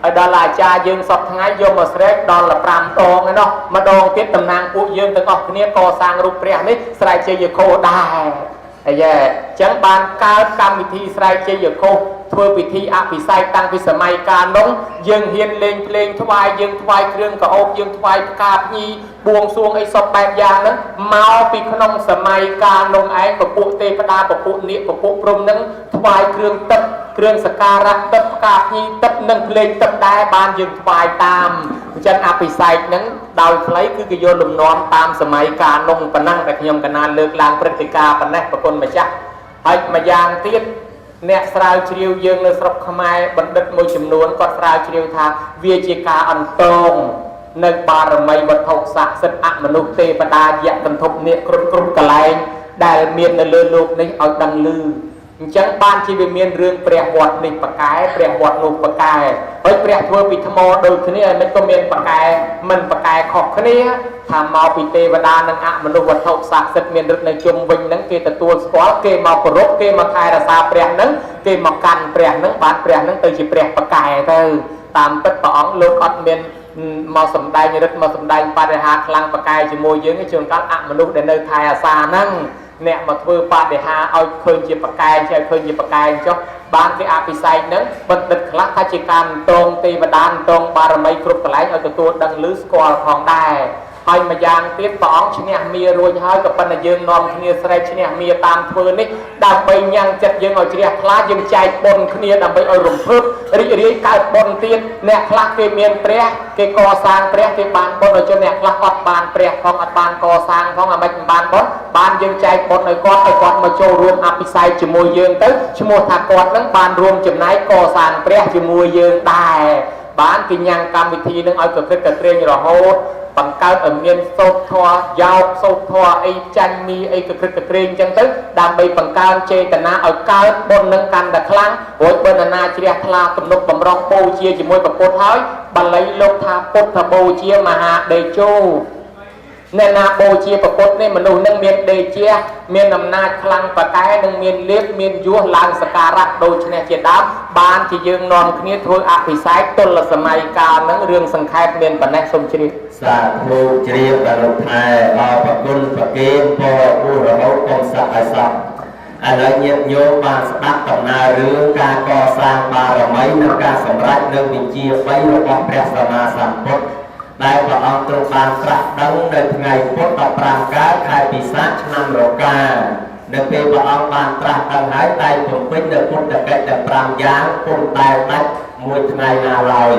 ហើយដល់អាចារ្យយើងសពថ្ងៃយកមកស្រែកដល់5ដងឯណោះម្ដងទៀតតំណាងពួកយើងទាំងអស់គ្នាកសាងរូបព្រះនេះស្រែកជ័យឃោសដែរអាយ៉ែអញ្ចឹងបានកើតកម្មវិធីស្រែកជ័យឃោសធ្វើពិធីអភិសេកតាំងពីសម័យកាលនោះយើងហ៊ានលេងភ្លេងថ្វាយយើងថ្វាយគ្រឿងកោបយើងថ្វាយផ្កាភ្ញីបួងសួងអីសពបែបយ៉ាងហ្នឹងមកពីក្នុងសម័យកាលនោះឯងពពួកទេវតាពពួកនាគពពួកព្រំហ្នឹងថ្វាយគ្រឿងទឹកគ្រឿងសក្ការៈទឹកផ្កាភ្ញីទឹកនិងភ្លេងទឹកដែរបានយើងថ្វាយតាមអញ្ចឹងអភិសេកហ្នឹងដោយខ្លីគឺគេយកលំនាំតាមសម័យកាលនោះប៉ុណ្ណឹងតែខ្ញុំកណាលើកឡើងព្រឹត្តិការណ៍ប៉ុណ្ណេះប្រគុណម្ចាស់ហើយម្យ៉ាងទៀតអ្នកស្រាវជ្រាវយើងនៅស្រុកខ្មែរបណ្ឌិតមួយចំនួនគាត់ស្រាវជ្រាវថាវាជាការអន្តងនៅបារមីវត្ថុស័ក្តិសិទ្ធិអមនុស្សទេវតាយៈកន្ធប់នាគគ្រប់គ្រប់កន្លែងដែលមាននៅលើលោកនេះឲ្យដឹងឮអញ្ចឹងបានជាវាមានរឿងព្រះវត្តនេះបកែព្រះវត្តនោះបកែហើយព្រះធ្វើពីថ្មដូចគ្នាហើយមិនក៏មានបកែមិនបកែខុសគ្នាថាមកពីទេវតានិងអមនុស្សវត្ថុស័ក្តិសិទ្ធិមានឫទ្ធិនៅជុំវិញហ្នឹងគេទទួលស្គាល់គេមកគោរពគេមកថែរក្សាព្រះហ្នឹងគេមកកាន់ព្រះហ្នឹងបានព្រះហ្នឹងទៅជាព្រះបកែទៅតាមពិតព្រះអង្គលោកអត់មានមកសំដែងឫទ្ធិមកសំដែងបរិហាខ្លាំងបកែជាមួយយើងទេជួនកាលអមនុស្សដែលនៅថែអាសាហ្នឹងអ្នកមកធ្វើបដិហាឲ្យឃើញជាបកែជាឲ្យឃើញជាបកែចុះបានគេអភិសេកហ្នឹងបណ្ឌិតខ្លះថាជាការអន្តងទេវតាអន្តងបារមីគ្រប់កន្លែងឲ្យទទួលដឹងឮស្គាល់ផងដែរហើយម្យ៉ាងទៀតព្រះអង្គឈ្នះមារួចហើយក៏ប៉ុន្តែយើងនាំគ្នាស្រែកឈ្នះមាតាមធ្វើនេះដើម្បីញ៉ាំងចិត្តយើងឲ្យជ្រះថ្លាយើងចែកបុណ្យគ្នាដើម្បីឲ្យរំភើបរីករាយកើតបុណ្យទៀតអ្នកខ្លះគេមានព្រះគេកសាងព្រះគេបានបុណ្យឲ្យជនអ្នកខ្លះអត់បានព្រះផងអត់បានកសាងផងអាម៉េចមិនបានបុណ្យបានយើងចែកបុណ្យឲ្យគាត់ឲ្យគាត់មកចូលរួមអភិសេកជាមួយយើងទៅឈ្មោះថាគាត់នឹងបានរួមចំណែកកសាងព្រះជាមួយយើងដែរបានគេញ៉ាំងកម្មវិធីនឹងឲ្យកក្រឹកកក្រែងរហូតបង្កើតឲ្យមានសូត្រធម៌យោបសូត្រធម៌អីចាញ់មីអីកក្រឹកកក្រែងអញ្ចឹងទៅដើម្បីបង្កើនចេតនាឲ្យកើតបុណ្យនឹងកាន់តែខ្លាំងរួចបុណ្យណាជ្រះថ្លាទំនុកបំរុងបូជាជាមួយព្រះពុទ្ធហើយបាលីលោកថាពុទ្ធបូជាមហាដេជោ អ្នកណាបូជាប្រពុតនេះមនុស្សនឹងមានដេជះមានអំណាចខ្លាំងប្រកែនិងមានលៀបមានយោះឡើងសការៈដូច្នេះជាដើមបានជាយើងនាំគ្នាធ្វើអភិសេកទលសម័យកាលនឹងរឿងសង្ខេបមានប៉ុណ្ណេះសូមជ្រាប សាធុជ្រាបដល់លោកថែអរប្រគុណប្រគេនពរពុរហូតកុំស័កឲ្យសោះឥឡូវញាតិញោមបានស្ដាប់ដំណើររឿងការកសាងបារមីនិងការសម្រេចនៅវិជា3របស់ព្រះសម្មាសម្ពុទ្ធដែលព្រះអង្គទ្រង់បានត្រាស់ដឹងនៅថ្ងៃពុធ15កើតខែពិសាខឆ្នាំរកានៅពេលព្រះអង្គបានត្រាស់ដឹងហើយតែបំពេញនៅពុទ្ធកិច្ចទាំង5យ៉ាងពុំដែលដាច់មួយថ្ងៃណាឡើយ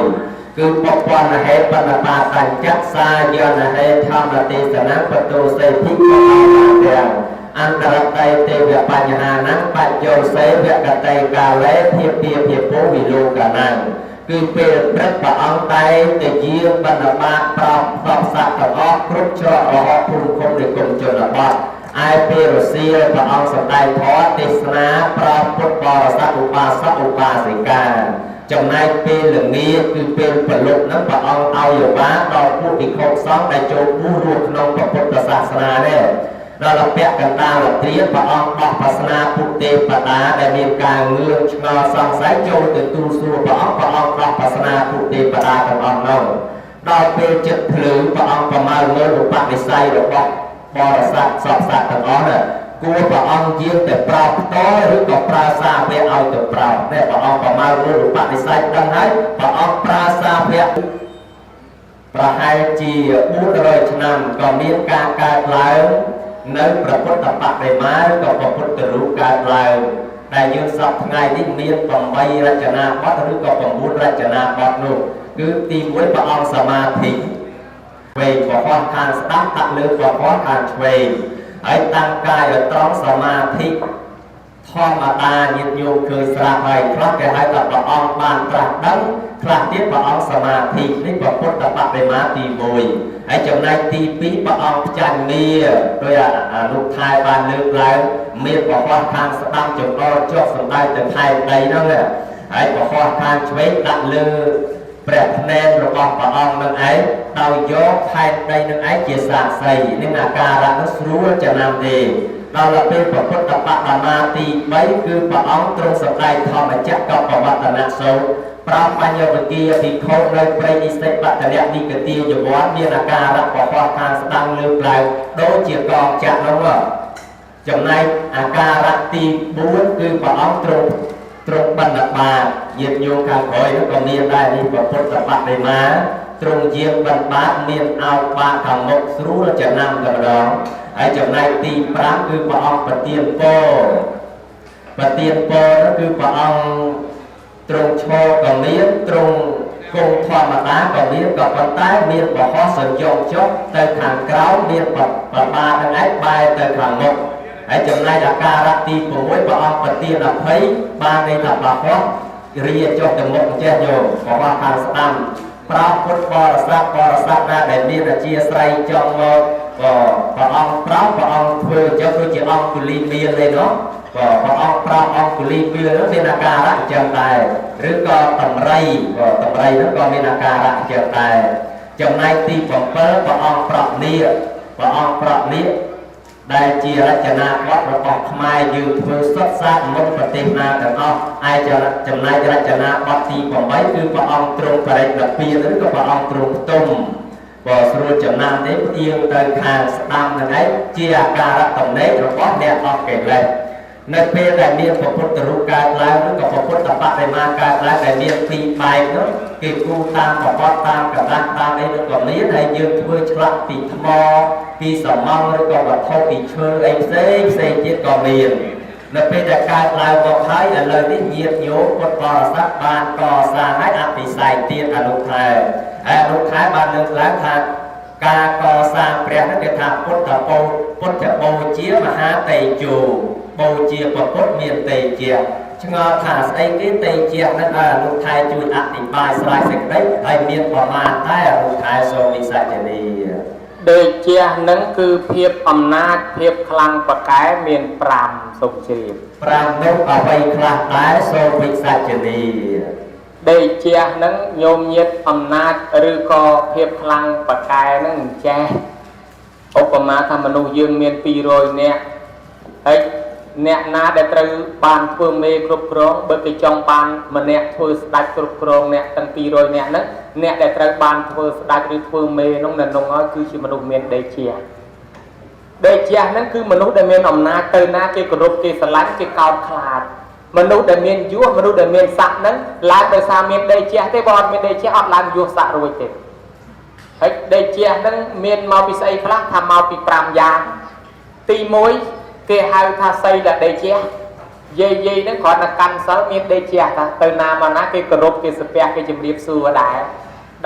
គឺពពនហេបណបាតញ្ចសាយនហេធម្មទេសនាបតោសេភិកោទាំងអន្តរតៃទេវបញ្ហានំបច្ចោសេវកតេកាលេភិពាភិពោវិលោកណាំគឺពេលព្រឹកព្រះអង្គតែងតែយាងបណ្ឌបាតប្រោសផ្សព្វសត្វទាំងអស់គ្រប់ច្រករហូតភូមិឃុំនៃគុំជនបទឯពេលរសៀលព្រះអង្គសម្ដែងធម៌ទេសនាប្រោសពុទ្ធបរិស័ទឧបាសកឧបាសិកាចំណែកពេលល្ងាចគឺពេលព្រលប់ហ្នឹងព្រះអង្គឲ្យយោបាដល់ពួកភិក្ខុសង្ឃដែលចូលបួសរស់ក្នុងព្រះពុទ្ធសាសនានេះដល់ពាក់កណ្ដាលត្រៀមព្រះអង្គដោះប្រស្នាពុទ្ធទេវតាដែលមានការងឿងឆ្ងល់សង្ស័យចូលទៅទូលសួរព្រះអង្គព្រះអង្គដោះប្រស្នាពុទ្ធទេវតាទាំងអស់នោះដល់ពេលចិត្តភ្លឺព្រះអង្គប្រមាលមើលឧបនិស្ស័យរបស់បរិស័ទសពសត្វទាំងអស់នោះគួរព្រះអង្គយាងទៅប្រោសផ្ទាល់ឬក៏ប្រើសាវកឲ្យទៅប្រោសនេះព្រះអង្គប្រមាលមើលឧបនិស្ស័យដឹងហើយព្រះអង្គប្រើសាវកប្រហែលជា400ឆ្នាំក៏មានការកើតឡើងនៅព្រះពុទ្ធបដិមាឬក៏ព្រះពុទ្ធរូបកើតឡើងដែលយើងសពថ្ងៃនេះមាន8រចនាបថឬក៏9រចនាបថនោះគឺទី1ព្រះអង្គសមាធិវែងប្រហោះខាងស្ដាំដាក់លើប្រហោះខាងឆ្វេងហើយតាំងកាយឲ្យត្រង់សមាធិធម្មតាញាតិញោមឃើញស្រាប់ហើយខ្លះគេហៅថាព្រះអង្គបានត្រាស់ដឹងខ្លះទៀតព្រះអង្គសមាធិនេះព្រះពុទ្ធបដិមាទី1ហើយចំណែកទី2ព្រះអង្គផ្ចាញ់មាដោយអនុថែបានលើកឡើងមានប្រហោះខាងស្ដាំចង្អុលចុះសំដៅទៅថែដីហ្នឹងហើយប្រហោះខាងឆ្វេងដាក់លើព្រះភ្នែនរបស់ព្រះអង្គនឹងឯងដោយយកផែនដីនឹងឯងជាសាក្សីនឹងអាការៈនោះស្រួលចំណាំទេដល់ពេលព្រះពុទ្ធបដិមាទី3គឺព្រះអង្គទ្រង់សម្ដែងធម្មចក្រកបវត្តនសូត្រប្រោសបញ្ញវគាភិក្ខុនៅព្រៃនិសិបតលនិកទាយវ័នមានអាការៈប្រហោះខាងស្ដាំលើកឡើងដូចជាកងចក្រនោះចំណែកអាការៈទី4គឺព្រះអង្គទ្រង់បណ្ឌបាតញាតិញោមខាងក្រោយនោះក៏មានដែរនេះព្រះពុទ្ធបដិមាទ្រង់យាងបណ្ឌបាតមានអោបបាតខាងមុខស្រួលចំណាំតែម្ដងហើយចំណែកទី5គឺព្រះអង្គប្រទានពរប្រទានពរនោះគឺព្រះអង្គទ្រង់ឈរក៏មានទ្រង់គង់ធម្មតាក៏មានក៏ប៉ុន្តែមានបរោះសញ្ញងចុះទៅខាងក្រោមមានប្របានឹងឯងបែរទៅខាងមុខហើយចំណែកអាការៈទី6ព្រះអង្គប្រទានអភ័យបានន័យថាបរោះរាចុះទៅមុខចេះញោមបរោះខាងស្ដាំប្រោសពុទ្ធបរិស័ទបរិស័ទណាដែលមានអជាស្រ័យចង់មកក៏ព្រះអង្គប្រោសព្រះអង្គធ្វើអញ្ចឹងដូចជាអង្គុលីមានទេនោះក៏ព្រះអង្គប្រោសអង្គុលីមាននោះមានអាការៈអញ្ចឹងដែរឬក៏តម្រៃក៏តម្រៃនោះក៏មានអាការៈអញ្ចឹងដែរចំណែកទី7ព្រះអង្គប្រក់នាគព្រះអង្គប្រក់នាគដែលជារចនាបថរបស់ខ្មែរយើងធ្វើសុទ្ធសាធមុនប្រទេសណាទាំងអស់ឯចំណែករចនាបថទី8គឺព្រះអង្គទ្រង់បរិនិព្វានឬក៏ព្រះអង្គទ្រង់ផ្ទុំបើស្រួលចំណាំទេផ្អៀងទៅខាងស្ដាំនឹងឯងជាអាការៈតំណែងរបស់អ្នកអស់កិលេសនៅពេលដែលមានព្រះពុទ្ធរូបកើតឡើងឬក៏ព្រះពុទ្ធបដិមាកើតឡើងដែលមានពីរបែបនោះគេគូតាមប្រព័ន្ធតាមកណ្ដាស់តាមអីនោះក៏មានហើយយើងធ្វើឆ្លាក់ពីថ្មពីសំងឬក៏វត្ថុពីឈើអីផ្សេងផ្សេងទៀតក៏មាននៅពេលដែលកើតឡើងមកហើយឥឡូវនេះញាតិញោមពុទ្ធបរិស័ទបានកសាងឲ្យអភិសេកទៀតអនុខែហើយអនុខែបានលើកឡើងថាការកសាងព្រះនោះគេថាពុទ្ធបោពុទ្ធបូជាមហាតេជោបូជាព្រះពុទ្ធមានតេជៈឆ្ងល់ថាស្អីគេតេជៈនឹងឲ្យអនុខែជួយអធិប្បាយស្រាយសេចក្តីហើយមានប្រមាណតែអនុខែសូមវិសាចនីដេជះនឹងគឺភាពអំណាចភាពខ្លាំងប្រកែមាន5សូមជ្រាប 5នោះអ្វីខ្លះដែរសូមវិសាចនីដេជះនឹងញោមញាតអំណាចឬក៏ភាពខ្លាំងប្រកែនឹងចេះ ឧបមាថាមនុស្សយើងមាន200នាក់ហើយអ្នកណាដែលត្រូវបានធ្វើមេគ្រប់គ្រងបើគេចង់បានម្នាក់ធ្វើស្ដេចគ្រប់គ្រងអ្នកទាំង200នាក់ហ្នឹងអ្នកដែលត្រូវបានធ្វើស្ដេចឬធ្វើមេនោះនៅក្នុងហើយគឺជាមនុស្សមានដេជាដេជាហ្នឹងគឺមនុស្សដែលមានអំណាចទៅណាគេគោរពគេស្រឡាញ់គេកោតខ្លាចមនុស្សដែលមានយសមនុស្សដែលមានស័ក្តិហ្នឹងឡើងដោយសារមានដេជាទេបើអត់មានដេជាអត់ឡើងយសស័ក្តិរួចទេហើយដេជាហ្នឹងមានមកពីស្អីខ្លះថាមកពី5យ៉ាងទី1គេហៅថាសីលដេជាយាយយាយហ្នឹងគ្រាន់តែកាន់សិលមានដេជាតាទៅណាមកណាគេគោរពគេស្ពះគេជម្រាបសួរដែរ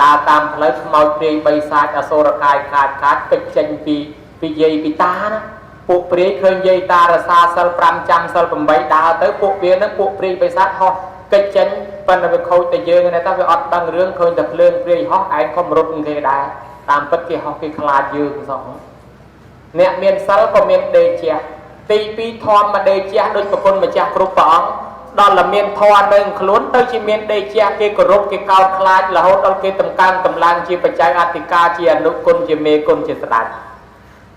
ដើរតាមផ្លូវខ្មោចព្រាយបីសាចអសុរកាយខាតខាតកិច្ចចេញពីយាយពីតាណាពួកព្រាយឃើញយាយតារសាសិល5ចាំសិល8ដើរទៅពួកវាហ្នឹងពួកព្រាយបិសាចហោះកិច្ចចេញប៉ុន្តែវាខូចតែយើងណាតាវាអត់ដឹងរឿងឃើញតែភ្លើងព្រាយហោះឯងខំរត់គេដែរតាមពិតគេហោះគេខ្លាចយើងសោះអ្នកមានសិលក៏មានដេជាទី2ធម្មដេជាដូចប្រគុណម្ចាស់គ្រប់ព្រះអង្គដល់តែមានធម៌នៅខ្លួនទៅជាមានដេជាគេគោរពគេកោតខ្លាចរហូតដល់គេតម្កើងតម្លើងជាបច្ច័យអធិការជាអនុគុណជាមេគុណជាស្ដេច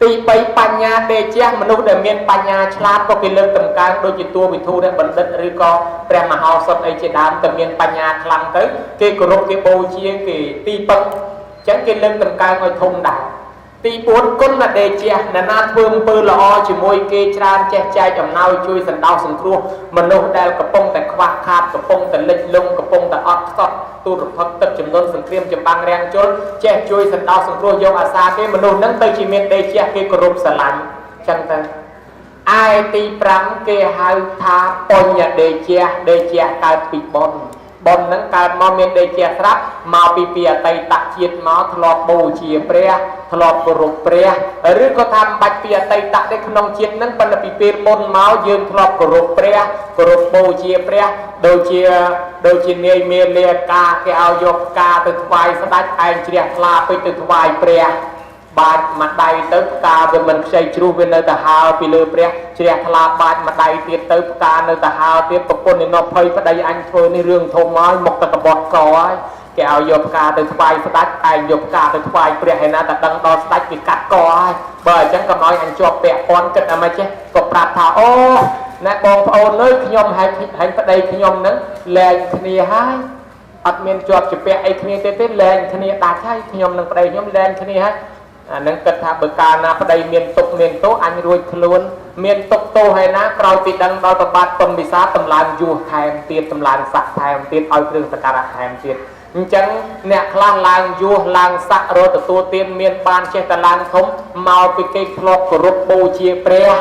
ទី3បញ្ញាដេជាមនុស្សដែលមានបញ្ញាឆ្លាតក៏គេលើកតម្កើងដូចជាតួវិធូរបណ្ឌិតឬក៏ព្រះមហោសថអីជាដើមតែមានបញ្ញាខ្លាំងទៅគេគោរពគេបូជាគេទីពឹងអញ្ចឹងគេលើកតម្កើងឲ្យធំដែរទី4គុណដេជាអ្នកណាធ្វើអំពើល្អជាមួយគេច្រើនចេះចែកអំណោយជួយសន្តោសសង្គ្រោះមនុស្សដែលកំពុងតែខ្វះខាតកំពុងតែលិចលង់កំពុងតែអត់ខ្សត់ទូរផឹកទឹកចំនួនសង្គ្រាមចម្បាំងរាំងជលចេះជួយសន្តោសសង្គ្រោះយកអាសាគេមនុស្សហ្នឹងទៅជាមានដេជាគេគោរពស្រឡាញ់ចឹងទៅឯទី5គេហៅថាបញ្ញដេជាដេជាកើតពីបុណ្យបុណ្យហ្នឹងកើតមកមានដេជាស្រាប់មកពីអតីតជាតិមកធ្លាប់បូជាព្រះធ្លាប់គោរពព្រះឬក៏ថាមិនបាច់ពីអតីតទេក្នុងជាតិហ្នឹងប៉ុន្តែពីពេលមុនមកយើងធ្លាប់គោរពព្រះគោរពបូជាព្រះដូចជានាយមេលាកាគេឲ្យយកផ្កាទៅថ្វាយស្ដេចឯងជ្រះថ្លាពេកទៅថ្វាយព្រះបាច់មួយដៃទៅផ្កាវាមិនខ្ចីជ្រុះវានៅតែហើពីលើព្រះជ្រះថ្លាបាច់មួយដៃទៀតទៅផ្កានៅតែហើទៀតប្រពន្ធឯណោះភ័យប្តីអញធ្វើនេះរឿងធំហើយមកតែកបត់កហើយគេឲ្យយកផ្កាទៅថ្វាយស្ដេចឯងយកផ្កាទៅថ្វាយព្រះឯណាតែដឹងដល់ស្ដេចគេកាត់កហើយបើអញ្ចឹងកុំឲ្យអញជាប់ពាក់ព័ន្ធគិតអាម៉េចចេះក៏ប្រាប់ថាអូណែបងប្អូនអើយខ្ញុំហែងប្តីខ្ញុំហ្នឹងលែងគ្នាហើយអត់មានជាប់ជាពាក់អីគ្នាទេទេលែងគ្នាដាច់ហើយខ្ញុំនិងប្តីខ្ញុំលែងគ្នាហើយអានឹងគិតថាបើកាលណាប្តីមានទុកមានទោសអញរួចខ្លួនមានទុកទោសហើយណាក្រោយពីដឹងដល់ប្របាទពំពិសាតម្លើងយោះថែមទៀតតម្លើងស័កថែមទៀតឲ្យគ្រឿងសក្ការៈថែមទៀតអញ្ចឹងអ្នកខ្លះឡើងយោះឡើងស័ករទទួលទានមានបានចេះតែឡើងធំមកពីគេធ្លាប់គោរពបូជាព្រះ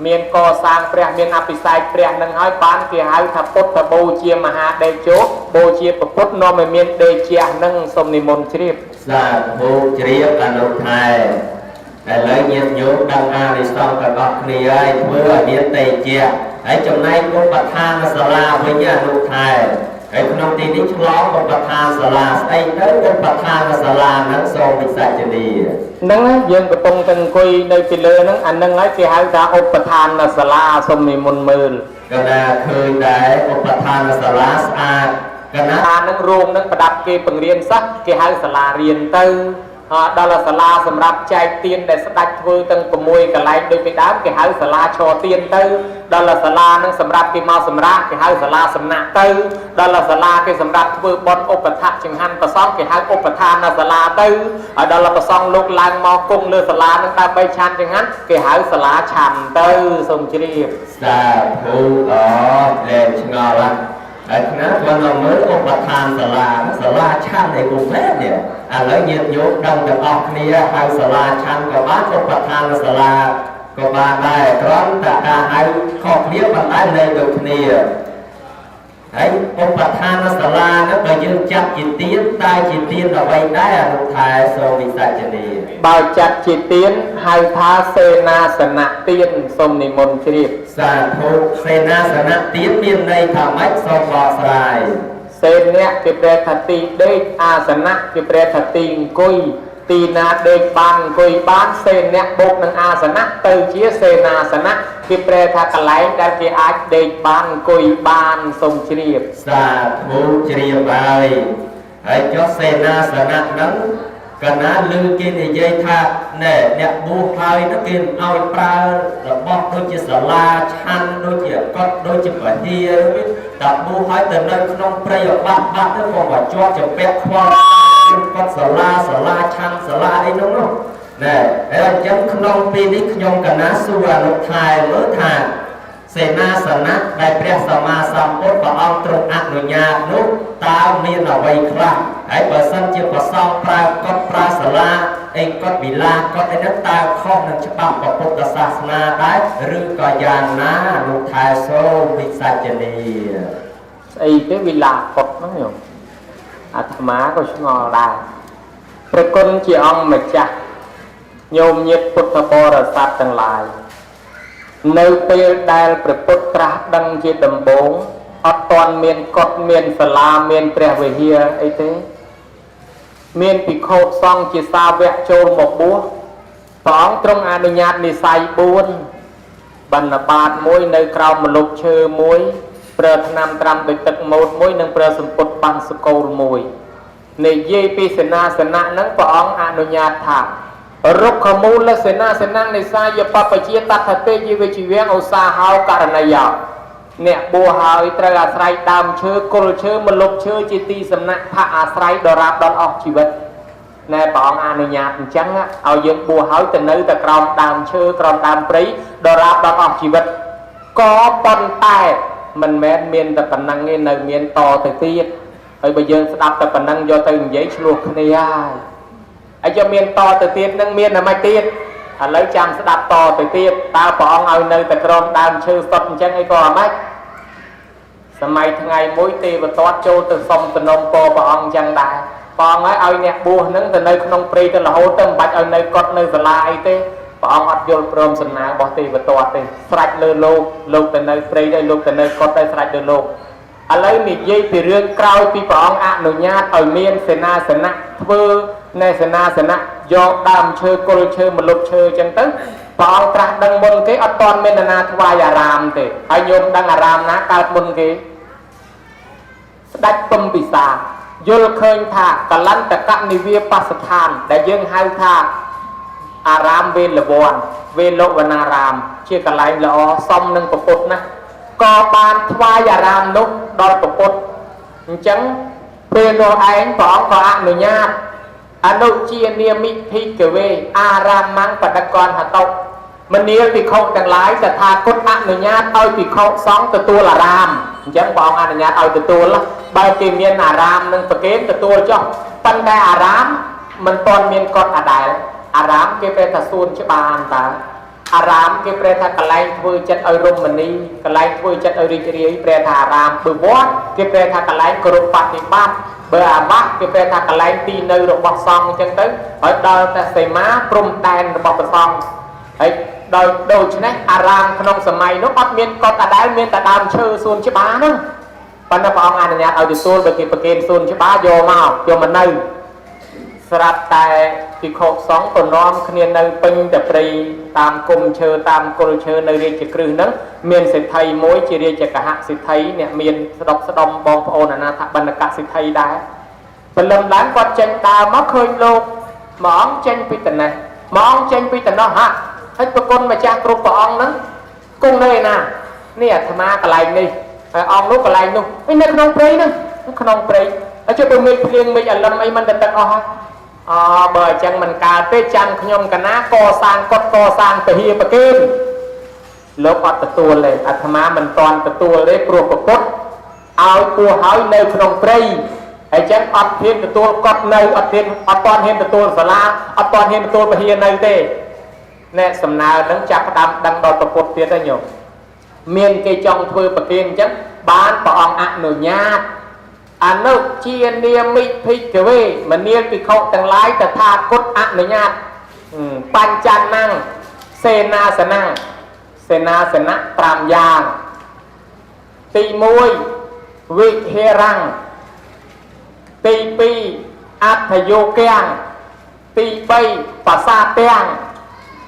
មានកសាងព្រះមានអភិសេកព្រះនឹងហើយបានគេហៅថាពុទ្ធបូជាមហាដេជោបូជាពុទ្ធនាំឲ្យមានដេជះនឹងសូមនិមន្តជ្រាបសាធុជ្រាបអនុថែឥឡូវញាតិញោមដឹងអានិសង្សទាំងអស់គ្នាហើយធ្វើឲ្យមានតេជៈហើយចំណែកឧបឋានសាលាវិញអនុថែហើយក្នុងទីនេះឆ្លងឧបឋានសាលាស្អីទៅឧបឋានសាលាហ្នឹងសូមវិសាចនីហ្នឹងយើងកំពុងតែអង្គុយនៅពីលើហ្នឹងអាហ្នឹងហើយគេហៅថាឧបឋានសាលាសូមនិមន្តមើលកណាឃើញដែរឧបឋានសាលាស្អាតកណាហ្នឹងរោងហ្នឹងប្រដាប់គេបង្រៀនសិស្សគេហៅសាលារៀនទៅដល់សាលាសម្រាប់ចែកទានដែលស្ដេចធ្វើទាំង6កន្លែងដូចពីដើមគេហៅសាលាឈរទានទៅដល់សាលាហ្នឹងសម្រាប់គេមកសម្រាប់គេហៅសាលាសំណាក់ទៅដល់សាលាគេសម្រាប់ធ្វើបុណ្យឧបថៈចង្ហាន់ប្រសង់គេហៅឧបឋានសាលាទៅហើយដល់ប្រសង់លោកឡើងមកគង់លើសាលាហ្នឹងដើម្បីឆាន់ចង្ហាន់គេហៅសាលាឆាន់ទៅសូមជ្រាបសាធុអលែងឆ្ងល់ហើយណាគាត់មកមើលឧបឋានសាលាសាលាឆាន់ឯគុំមែននេះឥឡូវញាតិញោមដឹងទាំងអស់គ្នាហៅសាលាឆាន់ក៏បានឧបឋានសាលាក៏បានដែរគ្រាន់តែការហៅខុសគ្នាប៉ុន្តែនៅដូចគ្នាហើយឧបឋានសាលានោះបើយើងចាត់ជាទានតែជាទានអ្វីដែរអនុថែសូមវិសាចនីបើចាត់ជាទានហៅថាសេនាសនៈទានសូមនិមន្តជ្រាបសាធុសេនាសនៈទានមានន័យថាម៉េចសូមបកស្រាយសេនៈគេប្រែថាទីដេកអាសនៈគេប្រែថាទីអង្គុយទីណាដេកបានអង្គុយបានសេនៈបូកនឹងអាសនៈទៅជាសេនាសនៈគេប្រែថាកន្លែងដែលគេអាចដេកបានអង្គុយបានសូមជ្រាបសាធុជ្រាបហើយហើយចុះសេនាសនៈហ្នឹង កាលណាឮគេនិយាយថាណែអ្នកបួសហើយនោះគេឲ្យប្រើរបស់ដូចជាសាលាឆាន់ដូចជាកត់ដូចជាពហិរតែបួសហើយទៅនៅក្នុងព្រៃអបាក់បាក់ទៅក៏មកជាប់ចម្ពាក់ខ្វល់កត់សាលាសាលាឆាន់សាលាអីនោះនោះណែហើយអញ្ចឹងក្នុងពេលនេះខ្ញុំកណាសួរអនុថែមើលថាសេនាសនៈដែលព្រះសម្មាសម្ពុទ្ធព្រះអង្គទ្រង់អនុញ្ញាតនោះតើមានអ្វីខ្លះហើយបើសិនជាប្រសងប្រើកត់ប្រើសាលាអីកត់វិឡាកត់អីហ្នឹងតើខុសនឹងច្បាប់ពុទ្ធសាសនាដែរឬក៏យ៉ាងណាលោកថែសូមវិសាចនី ស្អីទេវិឡាកត់ហ្នឹងញោមអាត្មាក៏ឆ្ងល់ដែរព្រះគុណជាអង្គម្ចាស់ញោមញាតិពុទ្ធបរិស័ទទាំងឡាយនៅពេលដែលព្រះពុទ្ធត្រាស់ដឹងជាដំបូងអត់ទាន់មានកុដិមានសាលាមានព្រះវិហារអីទេមានភិក្ខុសង្ឃជាសាវកចូលមកបួសព្រះអង្គទ្រង់អនុញ្ញាតនិស័យ4បណ្ឌបាតមួយនៅក្រោមម្លប់ឈើមួយប្រើថ្នាំត្រាំដោយទឹកម៉ូតមួយនិងប្រើសម្ពុតបាំងសកូលមួយនិយាយពីសេនាសនៈហ្នឹងព្រះអង្គអនុញ្ញាតថារុក្ខមូលសេនាសនៈនិសាយបពជាតថទេជីវជីវៈឧស្សាហោករណីយោអ្នកបួសហើយត្រូវអាស្រ័យដើមឈើគល់ឈើម្លប់ឈើជាទីសំណាក់ផាក់អាស្រ័យដរាបដល់អស់ជីវិតណែព្រះអង្គអនុញ្ញាតអញ្ចឹងឲ្យយើងបួសហើយទៅនៅតែក្រោមដើមឈើក្រោមដើមព្រៃដរាបដល់អស់ជីវិតក៏ប៉ុន្តែមិនមែនមានតែប៉ុណ្ណឹងទេនៅមានតទៅទៀតហើយបើយើងស្ដាប់តែប៉ុណ្ណឹងយកទៅនិយាយឆ្លោះគ្នាហើយហើយយកមានតទៅទៀតនឹងមានតែមិនទៀតឥឡូវចាំស្ដាប់តទៅទៀតតើព្រះអង្គឲ្យនៅតែក្រោមដើមឈើសុទ្ធអញ្ចឹងអីក៏អាម៉េចសម័យថ្ងៃមួយទេវទត្តចូលទៅសុំសំណូមពរព្រះអង្គអញ្ចឹងដែរព្រះអង្គឲ្យអ្នកបួសនឹងទៅនៅក្នុងព្រៃទៅរហូតទៅមិនបាច់ឲ្យនៅកត់នៅសាលាអីទេព្រះអង្គអត់យល់ព្រមសំណើរបស់ទេវទត្តទេស្រេចលើលោកលោកទៅនៅព្រៃដែរលោកទៅនៅកត់ដែរស្រេចលើលោកឥឡូវនិយាយពីរឿងក្រោយពីព្រះអង្គអនុញ្ញាតឲ្យមានសេនាសនៈធ្វើនៅសេនាសនៈយកដើមឈើគល់ឈើម្លប់ឈើអញ្ចឹងទៅព្រះអង្គត្រាស់ដឹងមុនគេអត់ទាន់មាននរណាថ្វាយអារាមទេហើយញោមដឹងអារាមណាកើតមុនគេស្ដេចពំពិសាយល់ឃើញថាកលន្តកនិវាបស្ថានដែលយើងហៅថាអារាមវេលវ័នវេលវនារាមជាកន្លែងល្អសមនឹងពុទ្ធណាក៏បានថ្វាយអារាមនោះដល់ពុទ្ធអញ្ចឹងពេលនោះឯងព្រះអង្គក៏អនុញ្ញាតអនុជានាមិភិក្ខវេអារាមੰបដកនហតុមនាលភិក្ខុទាំងឡាយតថាគតអនុញ្ញាតឲ្យភិក្ខុសង្ឃទទួលអារាមអញ្ចឹងព្រះអង្គអនុញ្ញាតឲ្យទទួលបើគេមានអារាមនឹងប្រគេនទទួលចុះប៉ុន្តែអារាមមិនទាន់មានកត់អាដែលអារាមគេប្រែថាសួនច្បារតើអារាមគេប្រែថាកន្លែងធ្វើចិត្តឲ្យរមណីកន្លែងធ្វើចិត្តឲ្យរីករាយប្រែថាអារាមបើវត្តគេប្រែថាកន្លែងគោរពបតិបត្តិបើអាបាសគេប្រែថាកន្លែងទីនៅរបស់សង្ឃអញ្ចឹងទៅហើយដល់តែសីមាព្រំដែនរបស់ព្រះសង្ឃហើយដោយដូច្នេះអារាមក្នុងសម័យនោះអត់មានកត់អាដែលមានតែដើមឈើសួនច្បារហ្នឹងប៉ុន្តែព្រះអង្គអនុញ្ញាតឲ្យទទួលបើគេប្រគេនសួនច្បារយកមកយកមកនៅស្រាប់តែភិក្ខុសង្ឃក៏នាំគ្នានៅពេញតែព្រៃតាមគុំឈើតាមគល់ឈើនៅរាជក្រឹសហ្នឹងមានសេដ្ឋីមួយជារាជកហសិទ្ធិអ្នកមានស្ដុកស្ដុំបងប្អូនអនាថបណ្ឌកសិទ្ធិដែរព្រលឹមឡើងគាត់ចេញដើរមកឃើញលោកមួយអង្គចេញពីត្នេះមួយអង្គចេញពីត្នោះហាក់ហើយប្រគុណម្ចាស់គ្រប់ព្រះអង្គហ្នឹងគង់នៅឯណានេះអាត្មាកន្លែងនេះហើយអង្គនោះកន្លែងនោះនៅក្នុងព្រៃហ្នឹងក្នុងព្រៃហើយចុះទៅមេឃភ្លៀងមេឃអាលឹមអីមិនទៅទឹកអស់ហើយអបើអញ្ចឹងមិនកើតទេចាំខ្ញុំកណាកសាងកុដកសាងពហិប្រគេនលោកអត់ទទួលទេអាត្មាមិនទាន់ទទួលទេព្រោះពុទ្ធឲ្យពោះហើយនៅក្នុងព្រៃហើយចឹងអត់ហ៊ានទទួលកុដនៅអត់ហ៊ានអត់ទាន់ហ៊ានទទួលសាលាអត់ទាន់ហ៊ានទទួលពហិនៅទេអ្នកសំណើនឹងចាប់ផ្ដើមដឹងដល់ពុទ្ធទៀតហើយញោមមានគេចង់ធ្វើប្រគេនអញ្ចឹងបានព្រះអង្គអនុញ្ញាតអនុជានាមិភិក្ខវេមនាលភិក្ខុទាំងឡាយតថាគតអនុញ្ញាតបញ្ចនំសេនាសនំសេនាសនៈ5យ៉ាងទី1វិហេរំទី2អដ្ឋយោគាំងទី3បាសាទាំង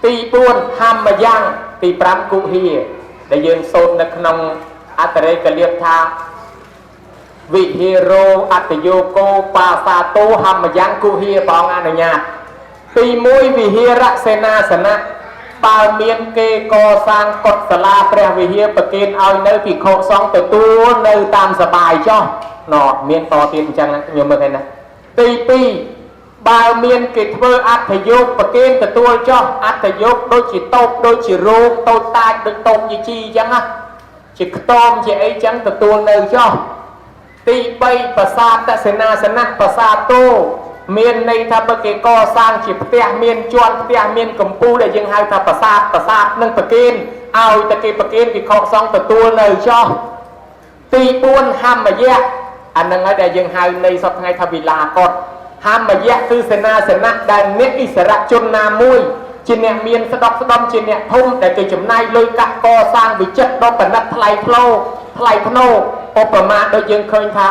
ទី4ហម្មយ៉ាងទី5គុហាដែលយើងសូត្រនៅក្នុងអត្តរេកលៀបថា វិហារោអត្តយោកោបាសាតោហមយ៉ាងគុហាព្រះអង្គអនុញ្ញាតទី1វិហារសេនាសនៈបើមានគេកសាងកុដិសាលាព្រះវិហារប្រគេនឲ្យនៅភិក្ខុសង្ឃទទួលនៅតាមសបាយចុះណមានតទៀតអញ្ចឹងខ្ញុំមើលឃើញណាទី2បើមានគេធ្វើអត្ថយោគប្រគេនទទួលចុះអត្ថយោគដូចជាតូបដូចជារោងតូចតាចដូចតូបជាជីអញ្ចឹងណាជាខ្ទមជាអីចឹងទទួលនៅចុះទី3ប្រាសាទសេនាសនៈប្រាសាទតោមានន័យថាបើគេកសាងជាផ្ទះមានជាន់ផ្ទះមានកំពូលដែលយើងហៅថាប្រាសាទប្រាសាទនឹងប្រគេនឲ្យតែគេប្រគេនភិក្ខុសង្ឃទទួលនៅចុះទី4ហមយៈអានឹងហើយដែលយើងហៅនៃសពថ្ងៃថាវិឡាកុដហមយៈគឺសេនាសនៈដែលអ្នកអិសរជនណាមួយជាអ្នកមានស្ដុកស្ដំជាអ្នកធំដែលគេចំណាយលុយកាក់កសាងវិចិត្រដ៏ប្រណិតថ្លៃថ្លោថ្លៃថ្នូរឧបមាដូចយើងឃើញថា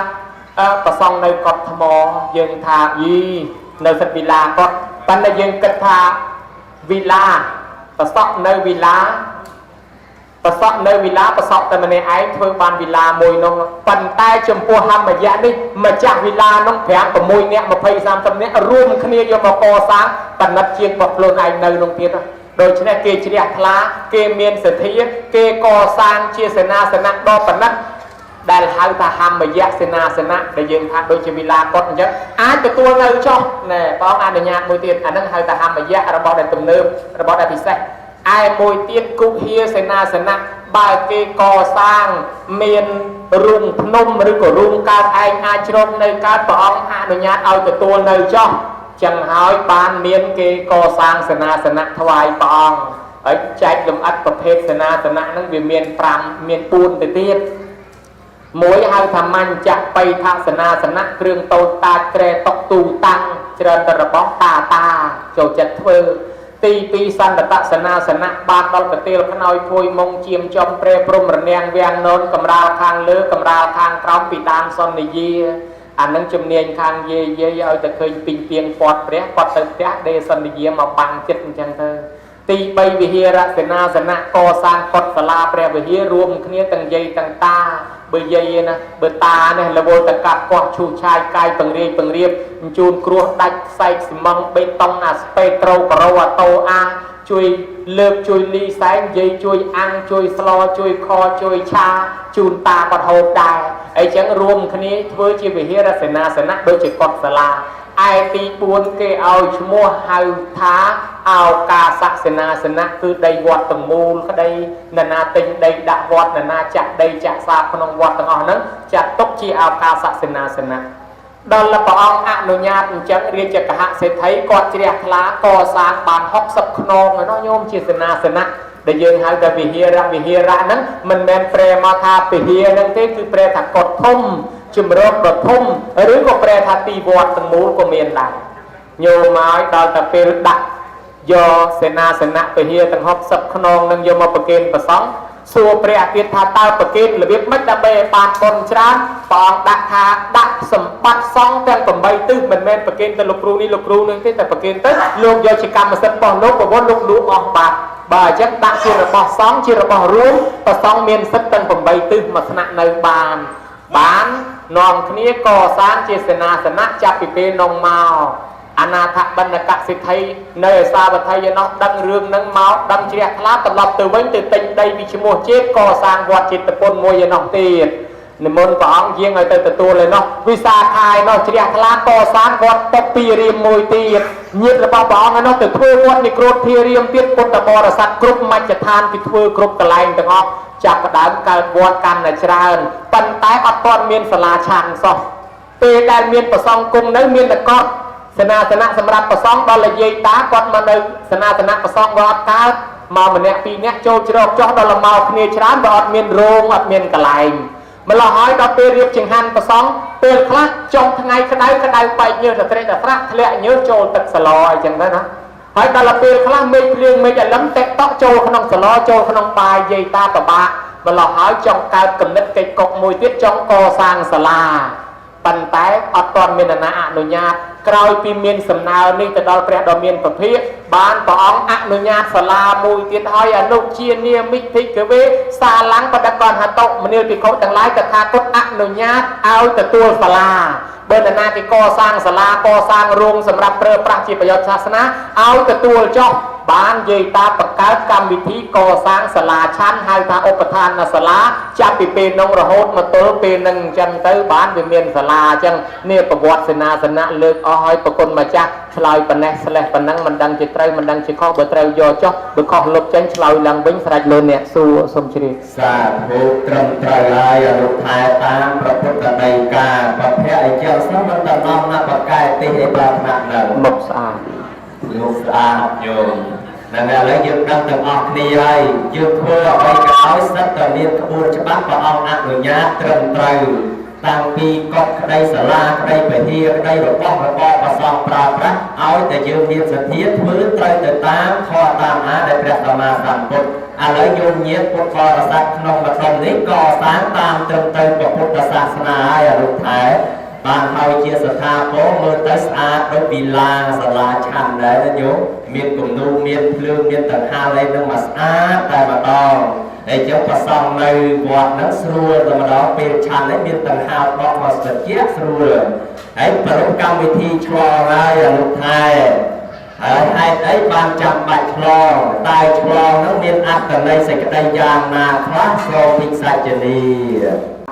ប្រសងនៅកត់ថ្មយើងថាយីនៅសិទ្ធវិឡាកត់ប៉ុន្តែយើងគិតថាវិឡាប្រសក់នៅវិឡាប្រសក់នៅវិឡាប្រសក់តែម្នាក់ឯងធ្វើបានវិឡាមួយនោះប៉ុន្តែចំពោះហមយៈនេះម្ចាស់វិឡានោះ5 6នាក់20 30នាក់រួមគ្នាយកមកកសាងប៉និតជាងរបស់ខ្លួនឯងនៅនោះទៀតដូច្នេះគេជ្រះថ្លាគេមានសទ្ធាគេកសាងជាសេនាសនៈដ៏ប៉និតដែលហៅថាហមយៈសេនាសនៈដែលយើងថាដូចជាវិឡាកុដអញ្ចឹងអាចទទួលនៅចុះណែបងអនុញ្ញាតមួយទៀតអាហ្នឹងហៅថាហមយៈរបស់ដែលទំនើបរបស់ដែលពិសេសឯមួយទៀតគុហាសេនាសនៈបើគេកសាងមានរូងភ្នំឬក៏រូងកើតឯងអាចជ្រកនៅកើតព្រះអង្គអនុញ្ញាតឲ្យទទួលនៅចុះចឹងហើយបានមានគេកសាងសេនាសនៈថ្វាយព្រះអង្គហើយចែកលម្អិតប្រភេទសេនាសនៈហ្នឹងវាមាន5មាន4ទៅទៀតមួយហៅថាមញ្ចបៃថសេនាសនៈគ្រឿងតូចតាចក្រែតុកទូតាំងច្រើនតែរបស់តាតាចូលចិត្តធ្វើទី2សន្តតសេនាសនៈបានដល់កទាលខ្នើយភួយមុងជាមចំព្រែព្រំរនាំងវាំងននកំរាលខាងលើកំរាលខាងក្រោមពីដានសន្និយាអានឹងជំនាញខាងយាយយាយឲ្យតែឃើញពីងពីងពាត់ព្រះគាត់ទៅផ្ទះដេសន្និយាមកបាំងចិត្តអញ្ចឹងទៅទី3វិហារសេនាសនៈកសាងកុដិសាលាព្រះវិហាររួមគ្នាទាំងយាយទាំងតាបើយាយណាបើតានេះរវល់តកាប់កោះឈូសឆាយកាយពង្រាយពង្រៀបជូនគ្រោះដាច់ខ្សែកស៊ីម៉ង់បេតុងអាស្ពេត្រូការ៉ូអាតូអាជួយលើកជួយលីសែងយាយជួយអាំងជួយស្លជួយខជួយឆាជូនតាគាត់ហូបដែរអីចឹងរួមគ្នាធ្វើជាវិហារសេនាសនៈដូចជាកុដិសាលាឯទី4គេឲ្យឈ្មោះហៅថាឱកាសសេនាសនៈគឺដីវត្តទាំងមូលក្តីនរណាទិញដីដាក់វត្តនរណាចាក់ដីចាក់សាបក្នុងវត្តទាំងអស់ហ្នឹងចាត់ទុកជាឱកាសសេនាសនៈដល់ព្រះអង្គអនុញ្ញាតអញ្ចឹងរាជកហសេដ្ឋីគាត់ជ្រះថ្លាកសាងបាន60ខ្នងឯណោះញោមជាសេនាសនៈដែលយើងហៅថាវិហារៈវិហារៈហ្នឹងមិនមែនប្រែមកថាវិហារហ្នឹងទេគឺប្រែថាកុដិធំជំរកដ៏ធំឬក៏ប្រែថាទីវត្តទាំងមូលក៏មានដែរញោមឲ្យដល់តែពេលដាក់យកសេនាសនៈវិហារទាំង60ខ្នងនឹងយកមកប្រគេនព្រះសង្ឃសួរព្រះទៀតថាតើប្រគេនរបៀបម៉េចដើម្បីឲ្យបានបុណ្យច្រើនព្រះអង្គដាក់ថាដាក់សម្បត្តិសង្ឃទាំង8ទិសមិនមែនប្រគេនទៅលោកគ្រូនេះលោកគ្រូនឹងទេតែប្រគេនទៅលោកយកជាកម្មសិទ្ធិរបស់លោកប្រវត្តិលោកលក់អស់បាត់បើអញ្ចឹងដាក់ជារបស់សង្ឃជារបស់រួមព្រះសង្ឃមានសិទ្ធិទាំង8ទិសមកស្នាក់នៅបានបាននាំគ្នាកសាងជាសេនាសនៈចាប់ពីពេលនងមកអនាថបណ្ឌកសិទ្ធិនៅឯសាវត្ថីឯណោះដឹងរឿងនឹងមកដឹងជ្រះថ្លាត្រឡប់ទៅវិញទៅទិញដីពីឈ្មោះជាតិកសាងវត្តចេតពុនមួយឯណោះទៀតនិមន្តព្រះអង្គយាងឲ្យទៅទទួលឯណោះវិសាខាឯណោះជ្រះថ្លាកសាងវត្តពុពីរាមមួយទៀតញាតិរបស់ព្រះអង្គឯណោះទៅធ្វើវត្តនិក្រូធធារាមទៀតពុទ្ធបរិស័ទគ្រប់មជ្ឈដ្ឋានគេធ្វើគ្រប់កន្លែងទាំងអស់ចាប់ផ្ដើមកើតវត្តកាន់តែច្រើនប៉ុន្តែអត់ទាន់មានសាលាឆាន់សោះពេលដែលមានប្រសង់គង់នៅមានតែកត់សេនាសនៈសម្រាប់ប្រសង់ដល់យាយតាគាត់មកនៅសេនាសនៈប្រសង់វត្តកើតមកម្នាក់ពីរនាក់ចូលជ្រកចុះដល់មកគ្នាច្រើនបើអត់មានរោងអត់មានកន្លែងម្ល៉េះហើយដល់ពេលរៀបចង្ហាន់ប្រសង់ពេលខ្លះចុងថ្ងៃក្តៅក្តៅបែកញើសត្រេកត្រត្រាក់ធ្លាក់ញើសចូលទឹកសឡអីចឹងទៅណាហើយដល់ពេលខ្លះមេឃភ្លៀងមេឃអលឹមតិកតក់ចូលក្នុងសឡចូលក្នុងបាយយាយតាប្របាកម្ល៉េះហើយចង់កើតគំនិតកិច្ចកុកមួយទៀតចង់កសាងសាលា ប៉ុន្តែអត់ទាន់មាននរណាអនុញ្ញាតក្រោយពីមានសំណើនេះទៅដល់ព្រះដ៏មានពភាកបានព្រះអង្គអនុញ្ញាតសាលាមួយទៀតហើយអនុជានាមិភិក្ខវេសាលੰបដកនហតុមនាលភិក្ខុទាំងឡាយតថាគតអនុញ្ញាតឲ្យទទួលសាលាបើនរណាគេកសាងសាលាកសាងរោងសម្រាប់ប្រើប្រាស់ជាប្រយោជន៍សាសនាឲ្យទទួលចុះបានយាយតាបង្កើតកម្មវិធីកសាងសាលាឆាន់ហៅថាឧបឋានសាលាចាប់ពីពេលនោះរហូតមកទល់ពេលនឹងអញ្ចឹងទៅបានវាមានសាលាអញ្ចឹងនេះប្រវត្តិសេនាសនៈលើកអស់ឲ្យប្រគុណម្ចាស់ឆ្លើយប៉ុណ្ណេះស្លេះប៉ុណ្ណឹងមិនដឹងជាត្រូវមិនដឹងជាខុសបើត្រូវយកចុះបើខុសលុបចេញឆ្លើយឡើងវិញស្រេចលើអ្នកសួរសូមជ្រាប សាធុត្រឹមត្រូវហើយអនុថែតាមប្រពុទ្ធដីកាប្រភៈអីចឹងស្នោះមិនតំណណាបកែទេសអីដល់ថ្នាក់ហ្នឹង មុខស្អាត លោកស្អាតញោមហ្នឹងឥឡូវយើងដឹងទាំងអស់គ្នាហើយយើងធ្វើអ្វីក៏ដោយសិតតែមានក្បួនច្បាប់ព្រះអង្គអនុញ្ញាតត្រឹមត្រូវតាំងពីកុដក្តីសាលាក្តីពហិក្តីរបស់របរប្រសងប្រើប្រាស់ឲ្យតែយើងមានសទ្ធាធ្វើត្រូវទៅតាមធម៌តាមអាដែលព្រះសម្មាសម្ពុទ្ធឥឡូវញោមញាតពុទ្ធបរិស័ទក្នុងបឋមនេះកសាងតាមត្រឹមត្រូវពុទ្ធសាសនាហើយអរុថែបានហើយជាស្ថាពរមើលទៅស្អាតដូចវិឡាសាលាឆាន់ដែរណាញោមមានគំនូមានភ្លើងមានតង្ហាលអីនឹងមកស្អាតតែម្ដងហើយចុះប្រសងនៅវត្តហ្នឹងស្រួលតែម្ដងពេលឆាន់នេះមានតង្ហាលបកមកស្ជាស្រួលហើយប្រពកម្មវិធីឆ្លងហើយអនុថែហើយហេតុអីបានចាំបាច់ឆ្លងតែឆ្លងហ្នឹងមានអត្ថន័យសេចក្តីយ៉ាងណាខ្លះសូមពិសាជនី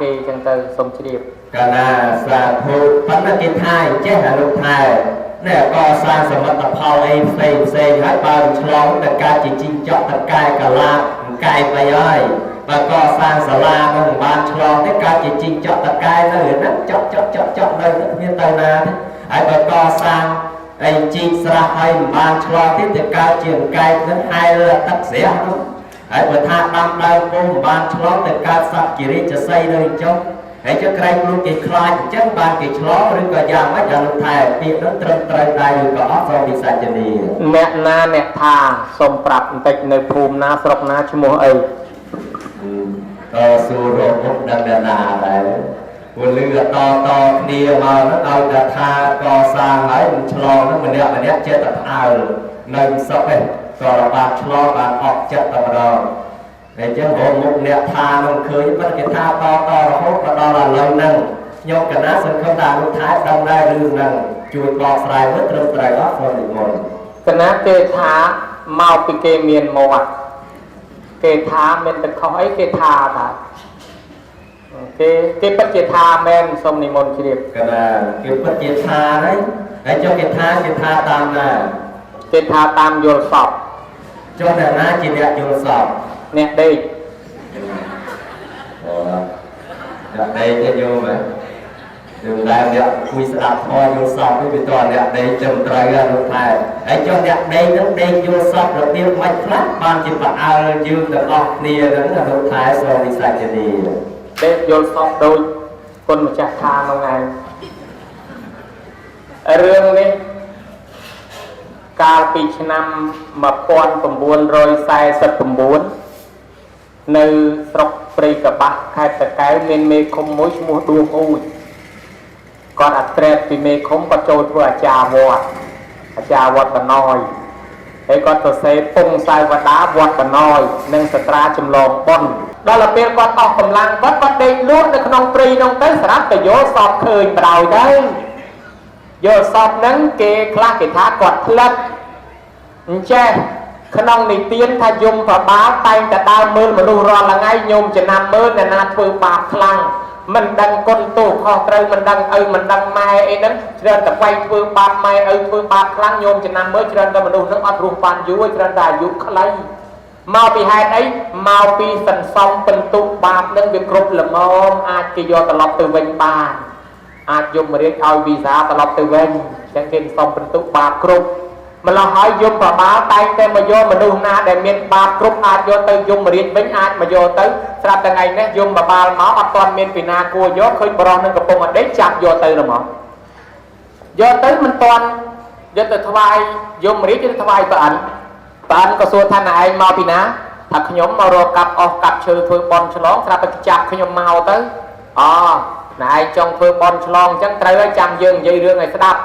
គេអញ្ចឹងទៅសូមជ្រាប កាលណាសាធុប៉ុន្តែគេថាអញ្ចេះអាលោកថែនេះកសាងសមិទ្ធផលអីផ្សេងផ្សេងហើយបើឆ្លងទៅការជាជីងចក់តកែកលាបកែបអីហើយបើកសាងសាលានឹងមិនបានឆ្លងទេការជាជីងចក់តកែនៅហ្នឹងចក់ចក់ចក់ចក់នៅគ្មានទៅណាទេហើយបើកសាងអីជីកស្រះហើយមិនបានឆ្លងទេទៅកើតជាកែបនឹងហែលទឹកស្រះនោះហើយបើថាដាំដើមពុំមិនបានឆ្លងទៅកើតសត្វជារាជសីនៅចុះហើយចុះក្រែងលោកគេខ្លាចអញ្ចឹងបានគេឆ្លងឬក៏យ៉ាងម៉េចដល់លោកថែពាក្យនោះត្រឹមត្រូវដែរឬក៏អត់សូមវិសាជនី អ្នកណាអ្នកថាសូមប្រាប់បន្តិចនៅភូមិណាស្រុកណាឈ្មោះអី តសួររកមុខដឹងអ្នកណាដែរព្រោះលឺតតគ្នាមកហ្នឹងឲ្យតែថាកសាងហើយមិនឆ្លងហ្នឹងម្នាក់ម្នាក់ចេះតែផ្អើលនៅសុខឯងក៏បានឆ្លងបានអត់ចិត្តតែម្ដងហើយអញ្ចឹងរកមុខអ្នកថានឹងឃើញប៉ុន្តែគេថាតតរហូតមកដល់ឥឡូវហ្នឹងខ្ញុំកណាសង្ឃឹមថាលោកថែដឹងដែររឿងហ្នឹងជួយបកស្រាយមើលត្រឹមត្រូវអត់សូមនិមន្ត កណាគេថាមកពីគេមានមាត់គេថាមានតែខុសអីគេថាថាគេពិតជាថាមែនសូមនិមន្តជ្រាប កណាគេពិតជាថាហ្នឹងហើយចុះគេថាគេថាតាមណា គេថាតាមយល់សព ចុះអ្នកណាជាអ្នកយល់សព អ្នកដេក អូអ្នកដេកទេញោមហ៎យើងដែលអ្នកគួយស្ដាប់ធម៌យល់សពនេះវាតអ្នកដេកចំត្រូវហើយលោកថែហើយចុះអ្នកដេកហ្នឹងដេកយល់សពរបៀបមិនខ្លះបានជាផ្អើលយើងទាំងអស់គ្នាហ្នឹងលោកថែសូមវិសាជនី ដេកយល់សពដូចគុណម្ចាស់ថានោះឯងរឿងនេះកាលពីឆ្នាំ1949នៅស្រុកព្រៃកបាស់ខេត្តតាកែវមានមេឃុំមួយឈ្មោះឌួងអ៊ូចគាត់អត្រេតពីមេឃុំគាត់ចូលធ្វើអាចារ្យវត្តអាចារ្យវត្តបណយហើយគាត់សរសេរពងសាវតាវត្តបណយនិងសត្រាចម្លងបុណ្យដល់ទៅពេលគាត់អស់កម្លាំងគាត់គាត់ដេកលក់នៅក្នុងព្រៃនោះទៅស្រាប់តែយល់សពឃើញបដ ாய் ទៅយល់សពហ្នឹងគេខ្លះគេថាគាត់ផ្លិតអញ្ចេះក្នុងនិទានថាយមប្របាលតែងតែដើរមើលមនុស្សរាល់ថ្ងៃញោមចំណាំមើលអ្នកណាធ្វើបាបខ្លាំងមិនដឹងគុណទោសខុសត្រូវមិនដឹងឪមិនដឹងម៉ែអីហ្នឹងច្រើនតែវាយធ្វើបាបម៉ែឪធ្វើបាបខ្លាំងញោមចំណាំមើលច្រើនតែមនុស្សហ្នឹងអត់រស់បានយូរច្រើនតែអាយុខ្លីមកពីហេតុអីមកពីសន្សំពិន្ទុបាបហ្នឹងវាគ្រប់ល្មមអាចគេយកត្រឡប់ទៅវិញបានអាចយមរាជឲ្យវីសាត្រឡប់ទៅវិញអញ្ចឹងគេសន្សំពិន្ទុបាបគ្រប់ម្ល៉េះហើយយមប្របាលតែងតែមកយកមនុស្សណាដែលមានបាបគ្រប់អាចយកទៅយមរាជវិញអាចមកយកទៅស្រាប់តែថ្ងៃនេះយមប្របាលមកអត់ទាន់មានពីណាគួរយកឃើញបរោះនឹងកំពុងអដេកចាប់យកទៅហ្មងយកទៅមិនទាន់យកទៅថ្វាយយមរាជទៅថ្វាយប្រអិនប្រអិនក៏សួរថាណែឯងមកពីណាថាខ្ញុំមករកកាប់អស់កាប់ឈើធ្វើបន់ឆ្លងស្រាប់តែចាប់ខ្ញុំមកទៅអ ណាឯងចង់ធ្វើបន់ឆ្លងអញ្ចឹងត្រូវឲ្យចាំយើងនិយាយរឿងឲ្យស្ដាប់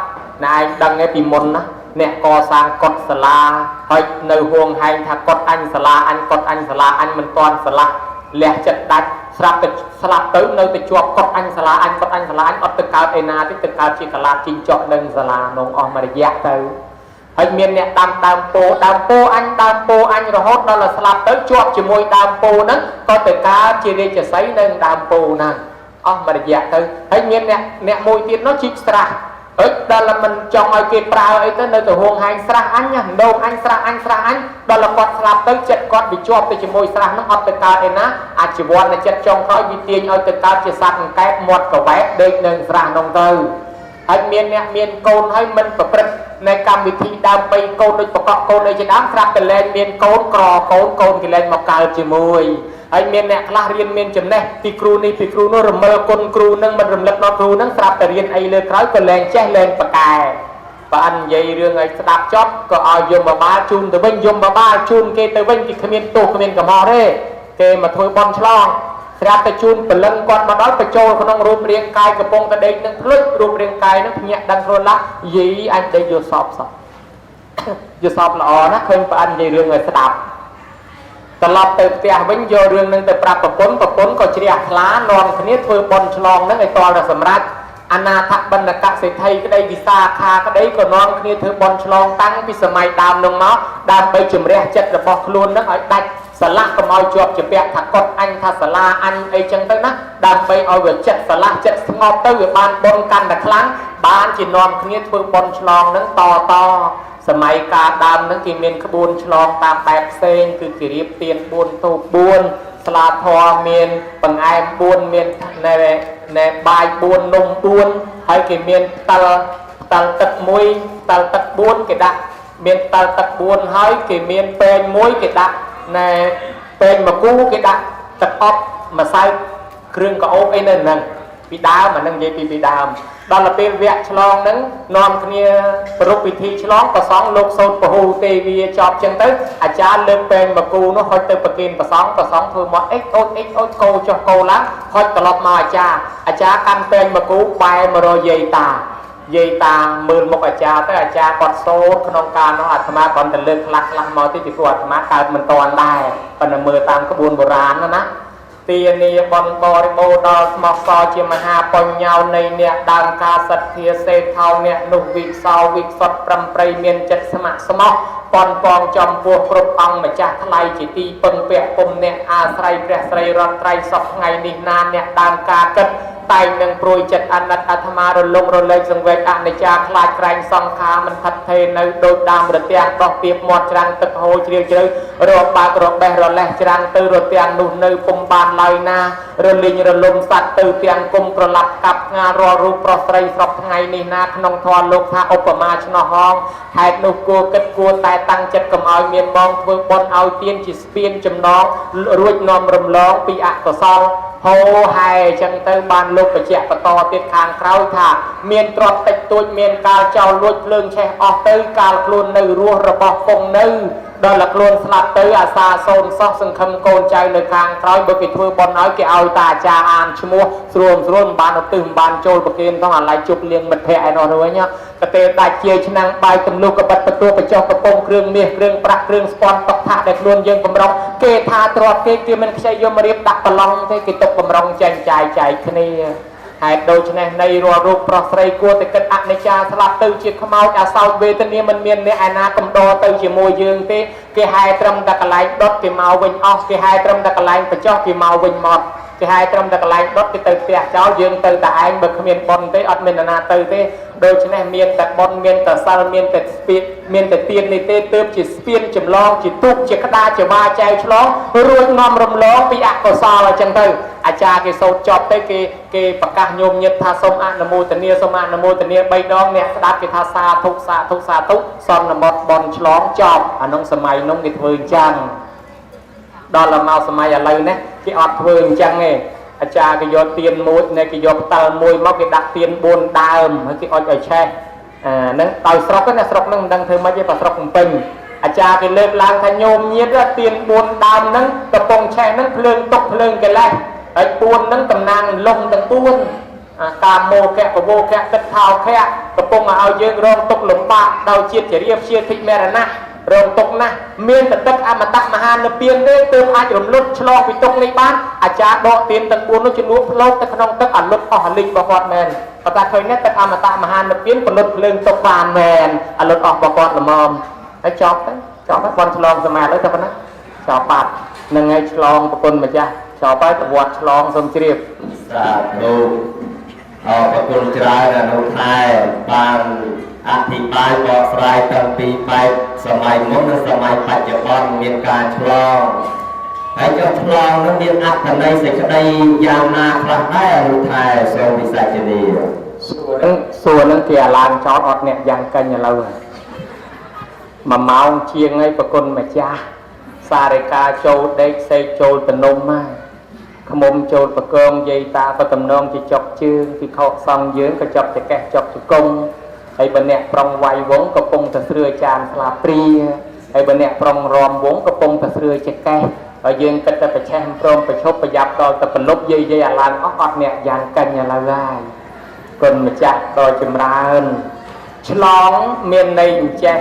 ណាឯងដឹងឯពីមុនណាអ្នកកសាងកុដិសាលាហើយនៅហួងហែងថាកុដិអញសាលាអញកុដិអញសាលាអញមិនទាន់ស្លាស់លះចិត្តដាច់ស្រាប់តែស្លាប់ទៅនៅតែជាប់កុដិអញសាលាអញកុដិអញសាលាអញអត់ទៅកើតឯណាទេទៅកើតជាកលាបជីងចក់នឹងសាលានងអស់មួយរយៈទៅហើយមានអ្នកដាំដើមពោដើមពោអញដើមពោអញរហូតដល់ស្លាប់ទៅជាប់ជាមួយដើមពោហ្នឹងក៏ទៅកើតជារាជសីនៅដើមពោហ្នឹងអស់មួយរយៈទៅហើយមានអ្នកមួយទៀតនោះជីកស្រះអិចដល់មិនចង់ឲ្យគេប្រើអីទៅនៅទៅហួងហែងស្រះអញដងអញស្រះអញស្រះអញដល់គាត់ស្លាប់ទៅចិត្តគាត់វាជាប់ទៅជាមួយស្រះហ្នឹងអត់ទៅកើតឯណាអាជីវ័នចិត្តចុងក្រោយវាទាញឲ្យទៅកើតជាសត្វអង្កែបមាត់កវ៉ែបដេកនឹងស្រះហ្នឹងទៅហើយមានអ្នកមានកូនហើយមិនប្រព្រឹត្តនៅកម្មវិធីដើម្បីកូនដូចប្រកបកូនអីជាដើមស្រាប់តែលែងមានកូនក្រកូនកូនគេលែងមកកើតជាមួយហើយមានអ្នកខ្លះរៀនមានចំណេះពីគ្រូនេះពីគ្រូនោះរមិលគុណគ្រូនឹងមិនរំលឹកដល់គ្រូនឹងស្រាប់តែរៀនអីលើក្រោយក៏លែងចេះលែងប្រកែបើអញនិយាយរឿងឲ្យស្ដាប់ចប់ក៏ឲ្យយមបាលជូនទៅវិញយមបាលជូនគេទៅវិញគេគ្មានទោសគ្មានកំហុសទេគេមកធ្វើបន់ឆ្លងស្រាប់តែជូនព្រលឹងគាត់មកដល់បញ្ចូលក្នុងរូបរាងកាយកំពុងតែដេកនឹងភ្លុចរូបរាងកាយនឹងភ្ញាក់ដឹងខ្លួនឡាយីអញដេកយកសពសោះយកសពល្អណាស់ឃើញប្អិននិយាយរឿងឲ្យស្ដាប់ត្រឡប់ទៅផ្ទះវិញយករឿងនឹងទៅប្រាប់ប្រពន្ធប្រពន្ធក៏ជ្រះថ្លានាំគ្នាធ្វើបន់ឆ្លងនឹងឲ្យតល់ដល់សម្រាប់អនាថបណ្ឌកសេដ្ឋីក្តីវិសាខាក្តីក៏នាំគ្នាធ្វើបន់ឆ្លងតាំងពីសម័យដើមនឹងមកដើម្បីជំរះចិត្តរបស់ខ្លួននឹងឲ្យដាច់ស្រឡះកុំឲ្យជាប់ជាពាក់ថាកត់អញថាសាលាអញអីចឹងទៅណាដើម្បីឲ្យវាចិត្តស្រឡះចិត្តស្ងប់ទៅវាបានបន់កាន់តែខ្លាំងបានជានាំគ្នាធ្វើបន់ឆ្លងនឹងតតសម័យកាលដើមហ្នឹងគេមានក្បួនឆ្លងតាមបែបផ្សេងគឺគេរៀបទៀន4តូប4ស្លាធម៌មានបង្អែម4មានណែបាយ4នំ4ហើយគេមានផ្តិលផ្តិលទឹក1ផ្តិលទឹក4គេដាក់មានផ្តិលទឹក4ហើយគេមានពែង1គេដាក់ណែពែងមកគូគេដាក់ទឹកអប់ម្សៅគ្រឿងក្រអូបអីនៅហ្នឹងពីដើមអានឹងនិយាយពីដើមដល់ទៅពេលវគ្គឆ្លងហ្នឹងនាំគ្នាប្រពៃពិធីឆ្លងប្រសងលោកសូត្រពហុទេវាចប់ចឹងទៅអាចារ្យលើកពែងមកគូនោះហុចទៅប្រគេនប្រសងប្រសងធ្វើមកអិចអូចអិចអូចកោចុះកោឡើងហុចត្រឡប់មកអាចារ្យអាចារ្យកាន់ពែងមកគូបែរមករកយាយតាយាយតាមើលមុខអាចារ្យទៅអាចារ្យគាត់សូត្រក្នុងការនោះអាត្មាគ្រាន់តែលើកខ្លះខ្លះមកតិចពីព្រោះអាត្មាកើតមិនតាន់ដែរប៉ុន្តែមើលតាមក្បួនបុរាណណាទានាបនបរិបូរដល់ស្មោះសរជាមហាបញ្ញោនៃអ្នកដើមការសទ្ធាសេដ្ឋោអ្នកនោះវិសោវិសុទ្ធប្រំប្រៃមានចិត្តស្ម័គ្រស្មោះប៉ុនប៉ងចំពោះគ្រប់អង្គម្ចាស់ថ្លៃជាទីពឹងពាក់ពុំអ្នកអាស្រ័យព្រះស្រីរតត្រៃសពថ្ងៃនេះណាអ្នកដើមការគិតតែងនឹងព្រួយចិត្តអាណិតអាត្មារលំរលែកសង្វេគអនិច្ចាខ្លាចក្រែងសង្ខារមិនថិតថេរនៅដូចដើមរទាំងដោះទៀបមាត់ច្រាំងទឹកហូរជ្រាវជ្រៅរកបើករបេះរលេះច្រាំងទៅរទាំងនោះនៅពុំបានឡើយណារលីងរលំសัตว์ទៅទាំងគុំប្រឡាប់កាប់ងារាល់រូបប្រុសស្រីស្រុកថ្ងៃនេះណាក្នុងធម៌លោកថាឧបមាឆ្នោះហងហេតុនោះគួរគិតគួរតែតាំងចិត្តកុំឲ្យមានបងធ្វើបុណ្យឲ្យទានជាស្ពានចំណងរួចនាំរំលងពីអកុសលហោហែចឹងទៅបានលោកបញ្ជាក់បន្តទៀតខាងក្រោយថាមានទ្រព្យតិចតួចមានកាលចោលលួចភ្លើងឆេះអស់ទៅកាលខ្លួននៅរស់របស់គង់នៅដល់តែខ្លួនស្លាប់ទៅអាសាសូនសោះសង្ឃឹមកូនចៅនៅខាងក្រោយបើគេធ្វើបុណ្យឲ្យគេឲ្យតាអាចារ្យអានឈ្មោះស្រួលស្រួលមិនបានឧទ្ទិសមិនបានចូលប្រគេនផងអាឡ័យជប់លៀងមិត្តភ័ក្តិឯនោះទៅវិញកទេដាច់ជាឆ្នាំងបាយទម្លុះកបិតបន្ទួបញ្ចុះកំពង់គ្រឿងមាសគ្រឿងប្រាក់គ្រឿងស្ពាន់តុកថាដែលខ្លួនយើងបំរុងគេថាទ្រព្យគេគេមិនខ្ចីយកមករៀបដាក់ប្រឡងទេគេទុកបំរុងចែកចាយចែកគ្នាហេតុដូច្នេះនៃរាល់រូបប្រុសស្រីគួរតែគិតអនិច្ចាស្លាប់ទៅជាខ្មោចអាសោចវេទនាមិនមានអ្នកឯណាកំដរទៅជាមួយយើងទេគេហែត្រឹមតែកន្លែងដុតគេមកវិញអស់គេហែត្រឹមតែកន្លែងបញ្ចុះគេមកវិញមកគេហែត្រឹមតែកន្លែងដុតគេទៅផ្ទះចោលយើងទៅតែឯងបើគ្មានបុណ្យទេអត់មាននរណាទៅទេដូច្នេះមានតែបុណ្យមានតែសិលមានតែស្ពានមានតែទាននេះទេទើបជាស្ពានចម្លងជាទូកជាក្តារជាវាចែវឆ្លងរួចនាំរំលងពីអកុសលអញ្ចឹងទៅអាចារ្យគេសូត្រចប់ទៅគេប្រកាសញោមញាតថាសូមអនុមោទនាសូមអនុមោទនា3ដងអ្នកស្ដាប់គេថាសាធុសាធុសាធុសន្មត់បុណ្យឆ្លងចប់អានោះសម័យនោះគេធ្វើអញ្ចឹងដល់មកសម័យឥឡូវនេះគេអត់ធ្វើអញ្ចឹងទេអាចារ្យគេយកទៀនមួយនៃគេយកផ្តិលមួយមកគេដាក់ទៀន4ដើមហើយគេអុចឲ្យឆេះអាហ្នឹងដោយស្រុកណាស្រុកហ្នឹងមិនដឹងធ្វើម៉េចទេបើស្រុកភ្នំពេញអាចារ្យគេលើកឡើងថាញោមញាតទៀន4ដើមហ្នឹងកំពុងឆេះហ្នឹងភ្លើងទុកភ្លើងកិលេសហើយពួនហ្នឹងតំណាងលំទាំង4 កាមោកៈពវោកៈទិដ្ឋោខៈកំពុងឲ្យយើងរងទុក្ខលំបាកដោយជាតិចរាព្យាធិមរណៈរងទុក្ខណាស់មានតែទឹកអមតៈមហានិព្វានទេទើបអាចរំលត់ឆ្លងពីទុក្ខនេះបានអាចារ្យដកទៀនទាំង4នោះជំនួសផ្លោកទៅក្នុងទឹកអលុតអស់លីងរបស់គាត់មែនប៉ុន្តែឃើញនេះទឹកអមតៈមហានិព្វានពលុតភ្លើងទុក្ខបានមែនអលុតអស់របស់គាត់ល្មមហើយចប់ទៅចប់ហើយបនឆ្លងសមាធិទៅប៉ុណ្ណាចប់បាត់នឹងហើយឆ្លងប្រគុណម្ចាស់ចប់ហើយប្រវត្តិឆ្លងសូមជ្រាប សាធុអរគុណច្រើនអនុថែបានអធិប្បាយបកស្រាយតាំងពីបែបសម័យមុននិងសម័យបច្ចុប្បន្នមានការឆ្លងហើយចុះឆ្លងនោះមានអត្ថន័យសេចក្តីយ៉ាងណាខ្លះដែរអនុថែសូមវិសាជនីសួរនឹងគេអាឡានចោលអត់អ្នកយ៉ាងកញ្ញឥឡូវមួយម៉ោងជាងហើយប្រគុណម្ចាស់សារិកាចូលដេកសេកចូលតនំមកខ្មុំចូលប្រកងយាយតាក៏តំណងជាចុកជើងពីខកសងយើងក៏ចុកចកេះចុកជង្គង់ហើយបើអ្នកប្រុងវាយវងកំពុងតែស្រឿចានស្លាព្រាហើយបើអ្នកប្រុងរំវងកំពុងតែស្រឿចកេះហើយយើងគិតតែប្រឆេះព្រមប្រឈប់ប្រយ៉ាប់ដល់តែប្រលប់យាយយាយអាឡានអស់អត់អ្នកយ៉ាងកញ្ញឥឡូវហើយគុណម្ចាស់ដ៏ចម្រើនឆ្លងមានន័យអញ្ចេះ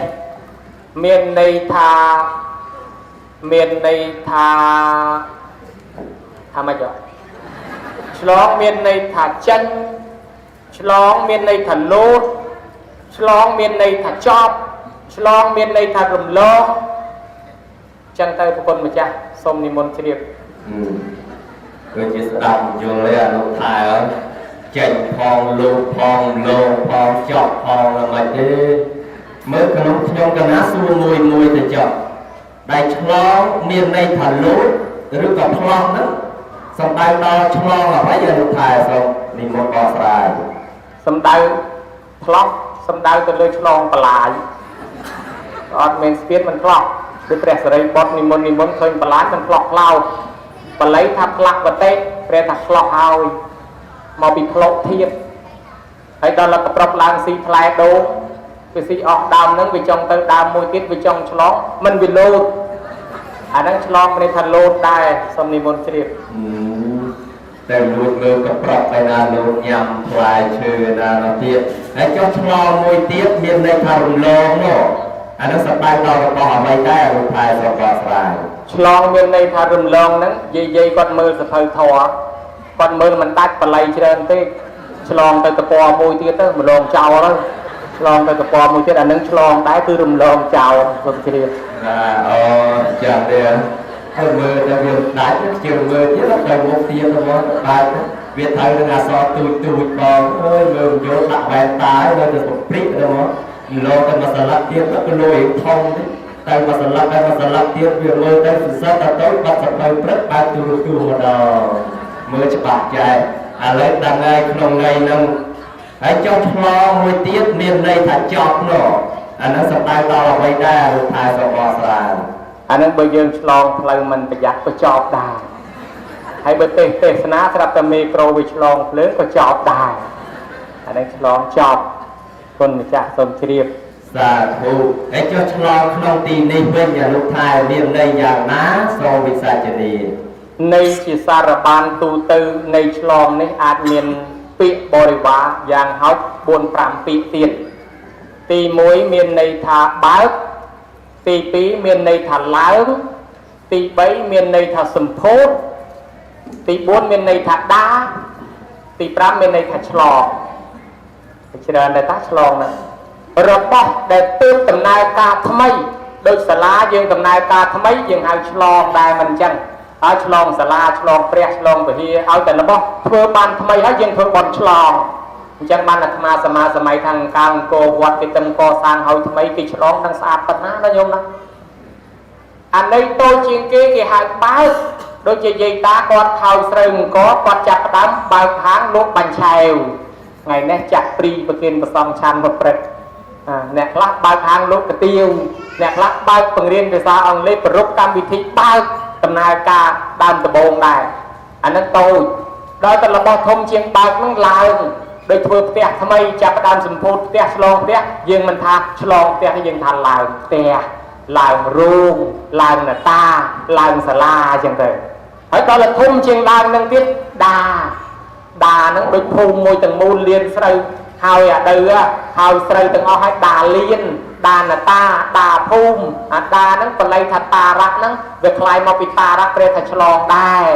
មានន័យថាមានន័យថាថាម៉េចឆ្លងមានន័យថាចេញឆ្លងមានន័យថាលោតឆ្លងមានន័យថាចប់ឆ្លងមានន័យថារំលងចឹងទៅប្រគុណម្ចាស់សូមនិមន្តជ្រាប គឺជាស្ដាប់យល់ទេអនុថែចេញផងលោតផងលងផងចប់ផងល្មិចទេមើលក្នុងខ្ញុំកណាសួរមួយមួយទៅចប់ដែលឆ្លងមានន័យថាលោតឬក៏ឆ្លងហ្នឹងសំដៅដល់ឆ្លងអ្វីអនុថែសូមនិមន្តបកស្រាយសំដៅឆ្លងសំដៅទៅលើឆ្លងបន្លាយអត់មានស្ពានមិនឆ្លងគឺព្រះសិរីបុត្រនិមន្តនិមន្តឃើញបន្លាយមិនឆ្លងផ្លោបល័យថាផ្លាក់វតិព្រះថាឆ្លងហើយមកពីផ្លុកធៀបហើយដល់លកប្រុបឡើងស៊ីផ្លែដូងវាស៊ីអស់ដើមហ្នឹងវាចង់ទៅដើមមួយទៀតវាចង់ឆ្លងមិនវាលោតអាហ្នឹងឆ្លងមានថាលោតដែរសូមនិមន្តជ្រាប តែលួចមើលកប្រក់ឯណាលោតញ៉ាំផ្លែឈើណានោះទៀតហើយចុះឆ្លងមួយទៀតមានន័យថារំលងនោះអានោះសប្បាយដល់របស់អ្វីដែររូបថែសកស្រាយឆ្លងមានន័យថារំលងហ្នឹងយាយៗគាត់មើលសភៅធម៌គាត់មើលមិនដាច់បល័យច្រើនទេឆ្លងទៅតពណ៌មួយទៀតទៅម្លងចោលទៅឆ្លងទៅតពណ៌មួយទៀតអានឹងឆ្លងដែរគឺរំលងចោលសូមជ្រាប ណាអូចាំទេហើយមើលទៅវាដាច់ជាងមើលទៀតទៅមុខទៀតទៅមកដាច់វាត្រូវនឹងអសរទូចទូចបងអើយមើលយកដាក់វ៉ែនតានៅទៅព្រិចទៅមកលោទៅមកស្លាប់ទៀតទៅលុយធំទេតែមកស្លាប់ហើយមកស្លាប់ទៀតវាមើលទៅសរសើរទៅបាត់សភៅព្រឹកបែបទូរទូម្ដងមើលច្បាស់ចែកឥឡូវដឹងហើយក្នុងន័យហ្នឹងហើយចុះឆ្លងមួយទៀតមានន័យថាចប់នោះអាហ្នឹងសំដៅដល់អ្វីដែរលោកថែសបស្រាយ អាហ្នឹងបើយើងឆ្លងផ្លូវមិនប្រយ័ត្នក៏ចប់ដែរហើយបើទេសនាស្រាប់តែមេក្រូវាឆ្លងភ្លើងក៏ចប់ដែរអាហ្នឹងឆ្លងចប់គុណម្ចាស់សូមជ្រាប សាធុហើយចុះឆ្លងក្នុងទីនេះវិញលោកថែមានន័យយ៉ាងណាសូមវិសាជនី ន័យជាសារបានទូទៅនៃឆ្លងនេះអាចមានពាក្យបរិវារយ៉ាងហោច4 5ពាក្យទៀតទី1មានន័យថាបើកទី2មានន័យថាឡើងទី3មានន័យថាសម្ពោធទី4មានន័យថាដាទី5មានន័យថាឆ្លងច្រើនដែរតាឆ្លងហ្នឹងរបស់ដែលទើបដំណើរការថ្មីដូចសាលាយើងដំណើរការថ្មីយើងហៅឆ្លងដែរមិនអញ្ចឹងហើយឆ្លងសាលាឆ្លងព្រះឆ្លងវិហារឲ្យតែរបស់ធ្វើបានថ្មីហើយយើងធ្វើបន់ឆ្លងអញ្ចឹងបានអាត្មាសមាសម័យខាងកាលអង្គរវត្តគេទឹមកសាងហើយថ្មីគេឆ្លងនឹងស្អាតប៉ុណ្ណាណាញោមណាអានេះតូចជាងគេគេហៅបើកដូចជាយាយតាគាត់ខោស្រូវអង្គរគាត់ចាប់ផ្ដើមបើកហាងលក់បាញ់ឆែវថ្ងៃនេះចាក់ព្រីប្រគិនប្រសំឆាន់មកព្រឹកអ្នកខ្លះបើកហាងលក់កាទៀវអ្នកខ្លះបើកបង្រៀនភាសាអង់គ្លេសប្រពកម្មវិធីបើកដំណើរការដើមដំបូងដែរអានឹងតូចដល់តែរបស់ធំជាងបើកនឹងឡើងដូចធ្វើផ្ទះថ្មីចាប់ផ្ដើមសម្ពោធផ្ទះឆ្លងផ្ទះយើងមិនថាឆ្លងផ្ទះទេយើងថាឡើងផ្ទះឡើងរោងឡើងនតាឡើងសាលាអញ្ចឹងទៅហើយដល់តែធំជាងឡើងនឹងទៀតដា ដាហ្នឹងដូចភូមិមួយទាំងមូលលៀនស្រូវហើយអាដៅហើយស្រូវទាំងអស់ហើយដាលៀនដានតាដាភូមិអាដាហ្នឹងបល័យថាតារៈហ្នឹងវាคล้ายមកពីតារៈប្រែថាឆ្លងដែរ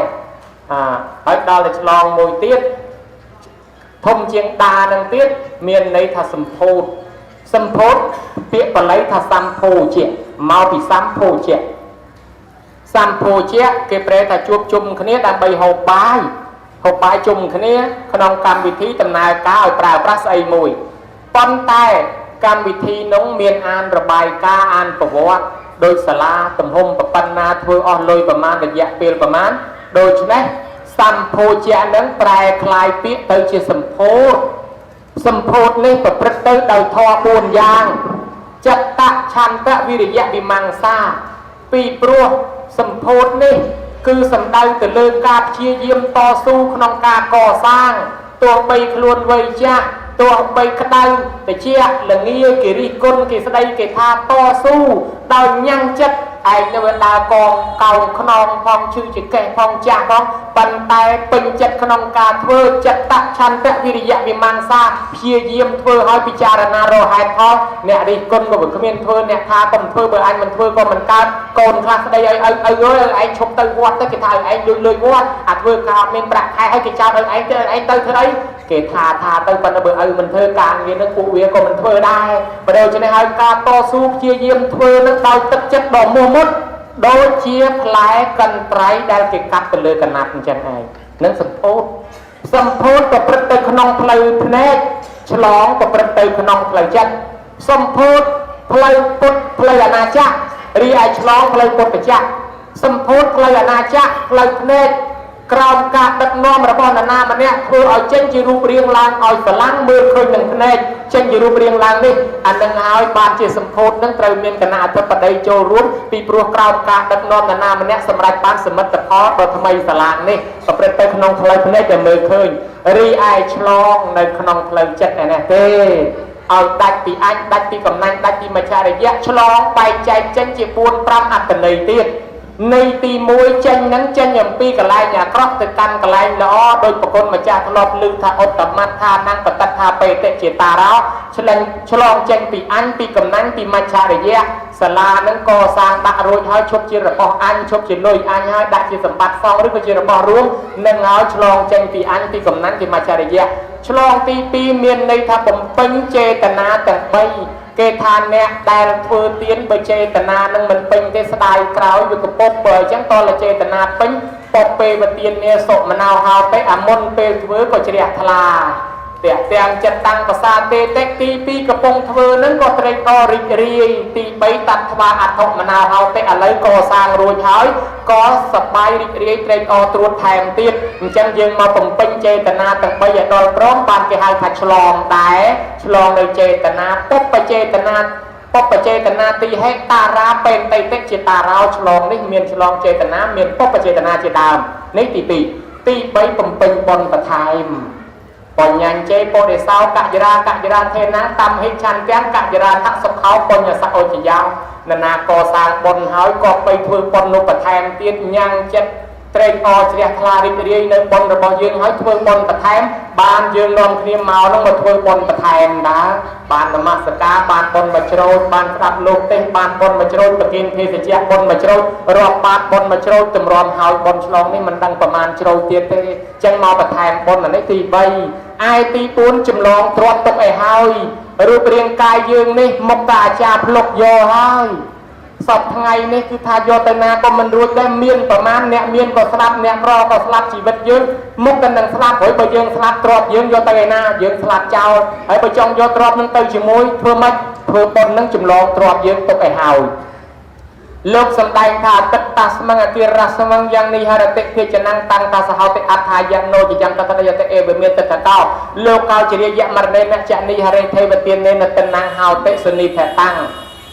អាហើយដល់តែឆ្លងមួយទៀតធំជាងដានឹងទៀតមានន័យថាសម្ភោធសម្ភោធពាក្យបល័យថាសម្ភោជាមកពីសម្ភោជាសម្ភោជាគេប្រែថាជួបជុំគ្នាដើម្បីហូបបាយហូបបាយជុំគ្នាក្នុងកម្មវិធីដំណើរការឲ្យប្រើប្រាស់ស្អីមួយប៉ុន្តែកម្មវិធីនោះមានអានរបាយការណ៍អានប្រវត្តិដោយសាលាទំហំប៉ុណ្ណាធ្វើអស់លុយប្រមាណរយៈពេលប្រមាណដូច្នេះសម្ភោជានឹងប្រែคล้ายពាក្យទៅជាសម្ភោធសម្ភោធនេះប្រព្រឹត្តទៅដោយធម៌4យ៉ាងចិត្តឆន្ទៈវិរិយៈវិមង្សាពីព្រោះសម្ភោធនេះគឺសំដៅទៅលើការព្យាយាមតស៊ូក្នុងការកសាងទោះបីខ្លួនវ័យចាស់ទោះបីក្តៅតិចល្ងាគេរិះគន់គេស្ដីគេថាតស៊ូដោយញ៉ាំងចិត្តឯងនៅដើរកងកោងខ្នងផងឈឺចកេះផងចាស់ផងប៉ុន្តែពេញចិត្តក្នុងការធ្វើចិត្តឆន្ទៈវិរិយៈវិមង្សាព្យាយាមធ្វើឲ្យពិចារណារកហេតុផលអ្នករិះគន់ក៏វាគ្មានធ្វើអ្នកថាកុំធ្វើបើអញមិនធ្វើក៏មិនកើតកូនខ្លះស្ដីឲ្យឪឪអើយឯងឈប់ទៅវត្តទៅគេថាឲ្យឯងលួចលុយវត្តអាធ្វើការអត់មានប្រាក់ខែឲ្យគេចោទឲ្យឯងទៅឯងទៅធ្វើអីគេថាថាទៅប៉ុន្តែបើឪមិនធ្វើការងារនឹងពួកវាក៏មិនធ្វើដែរបើដូច្នេះហើយការតស៊ូព្យាយាមធ្វើនឹងដោយទឹកចិត្តដ៏មោះមុតដូចជាផ្លែកន្ត្រៃដែលគេកាត់ទៅលើកណាត់អញ្ចឹងឯងនឹងសម្ពោធសម្ពោធប្រព្រឹត្តទៅក្នុងផ្លូវភ្នែកឆ្លងប្រព្រឹត្តទៅក្នុងផ្លូវចិត្តសម្ពោធផ្លូវពុទ្ធផ្លូវអាណាចក្ររីឯឆ្លងផ្លូវពុទ្ធចក្រសម្ពោធផ្លូវអាណាចក្រផ្លូវភ្នែកក្រោមការដឹកនាំរបស់នរណាម្នាក់ធ្វើឲ្យចេញជារូបរាងឡើងឲ្យស្រឡាំងមើលឃើញនឹងភ្នែកចេញជារូបរាងឡើងនេះអានឹងហើយបានជាសម្ពោធនឹងត្រូវមានគណៈអធិបតីចូលរួមពីព្រោះក្រោមការដឹកនាំនរណាម្នាក់សម្រេចបានសមិទ្ធផលដ៏ថ្មីស្រឡាងនេះប្រព្រឹត្តទៅក្នុងផ្លូវភ្នែកដែលមើលឃើញរីឯឆ្លងនៅក្នុងផ្លូវចិត្តឯនេះទេឲ្យដាច់ពីអញដាច់ពីកំណាញ់ដាច់ពីមច្ឆរិយៈឆ្លងបែងចែកចេញជា4 5អត្តន័យទៀតនៃទី1ចេញនឹងចេញអំពីកន្លែងអាក្រក់ទៅកាន់កន្លែងល្អដោយប្រគុណម្ចាស់ធ្លាប់ឮថាឧត្តមដ្ឋានំបតិដ្ឋាបេតិជាតារោឆ្លងឆ្លងចេញពីអញពីកំណាញ់ពីមច្ឆរិយៈសាលានឹងកសាងដាក់រួចហើយឈប់ជារបស់អញឈប់ជាលុយអញហើយដាក់ជាសម្បត្តិសងឬក៏ជារបស់រួមនឹងហើយឆ្លងចេញពីអញពីកំណាញ់ពីមច្ឆរិយៈឆ្លងទី2មានន័យថាបំពេញចេតនាទាំង3គេថាអ្នកដែលធ្វើទានបើចេតនានឹងមិនពេញទេស្ដាយក្រោយវាកពុបបើអញ្ចឹងតលចេតនាពេញពពេវទាននេសុមនោហោតិអាមុនពេលធ្វើក៏ជ្រះថ្លាទាំងចិត្តតាំងប្រសាទេតិទី2កំពុងធ្វើនឹងក៏ត្រេកអររីករាយទី3តាត់ថ្វាអធមនោហោតិឥឡូវកសាងរួចហើយក៏សប្បាយរីករាយត្រេកអរត្រួតថែមទៀតអញ្ចឹងយើងមកបំពេញចេតនាទាំង3ឲ្យដល់ព្រមបានគេហៅថាឆ្លងដែរឆ្លងនៅចេតនាពុបចេតនាពុបចេតនាទីហេតារាពេនតិតិជាតារោឆ្លងនេះមានឆ្លងចេតនាមានពុបចេតនាជាដើមនេះទី2ទី3បំពេញបុណ្យបន្ថែមបញ្ញញ្ចេពុរិសោកយរាកយរាធេណាតំហិឆន្ទាំងកយរាថសុខោបញ្ញសអុចយោនណាកសាងបុណ្យហើយក៏បីធ្វើបុណ្យនោះបន្ថែមទៀតញ៉ាំងចិត្តត្រេកអរជ្រះថ្លារីករាយនៅបុណ្យរបស់យើងហើយធ្វើបុណ្យបន្ថែមបានយើងនាំគ្នាមកនោះមកធ្វើបុណ្យបន្ថែមដែរបាននមស្ការបានបុណ្យមួយច្រូតបានស្ដាប់លោកទេសបានបុណ្យមួយច្រូតប្រគិនភេសជ្ជៈបុណ្យមួយច្រូតរាប់បាតបុណ្យមួយច្រូតទម្រាំហើយបុណ្យឆ្លងនេះមិនដឹងប្រមាណច្រូតទៀតទេចឹងមកបន្ថែមបុណ្យអានេះទី3ឯទី4ចម្លងទ្រព្យទុកឲ្យហើយរូបរាងកាយយើងនេះមកតាអាចារ្យភ្លុកយកហើយសពថ្ងៃនេះគឺថាយកទៅណាក៏មិនរួចដែរមានប្រមាណអ្នកមានក៏ស្លាប់អ្នកក្រក៏ស្លាប់ជីវិតយើងមុខតែនឹងស្លាប់ហើយបើយើងស្លាប់ទ្រព្យយើងយកទៅឯណាយើងស្លាប់ចោលហើយបើចង់យកទ្រព្យនឹងទៅជាមួយធ្វើម៉េចធ្វើបុណ្យនឹងចម្លងទ្រព្យយើងទុកឲ្យហើយលោកសម្ដែងថាអតិតស្មងអតិរស្មងយ៉ាងនេះហរតិភាចនំតាំងតាសហោតិអត្ថាយ៉ាងណោចយ៉ាងតតយតិអេវមេតតកោលោកកោចរិយមរណេនចនិហរិទេវទានេនតនំហោតិសុនិភតាំង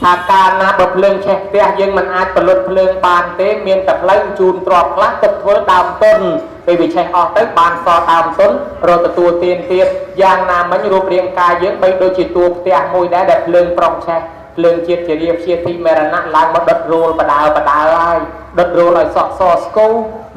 ថាកាលណាបើភ្លើងឆេះផ្ទះយើងមិនអាចផលិតភ្លើងបានទេមានតែផ្លូវជូនទ្រព្យខ្លះទុកធ្វើដើមទុនពេលវាឆេះអស់ទៅបានសល់ដើមទុនរកទទួលទានទៀតយ៉ាងណាមិញរូបរាងកាយយើងបីដូចជាតួផ្ទះមួយដែរដែលភ្លើងប្រុងឆេះ ភ្លើងជាតិជារាព្យាធិមរណៈឡើងមកដុតរូលបដើបដើហើយដុតរូលឲ្យសក់សស្គូ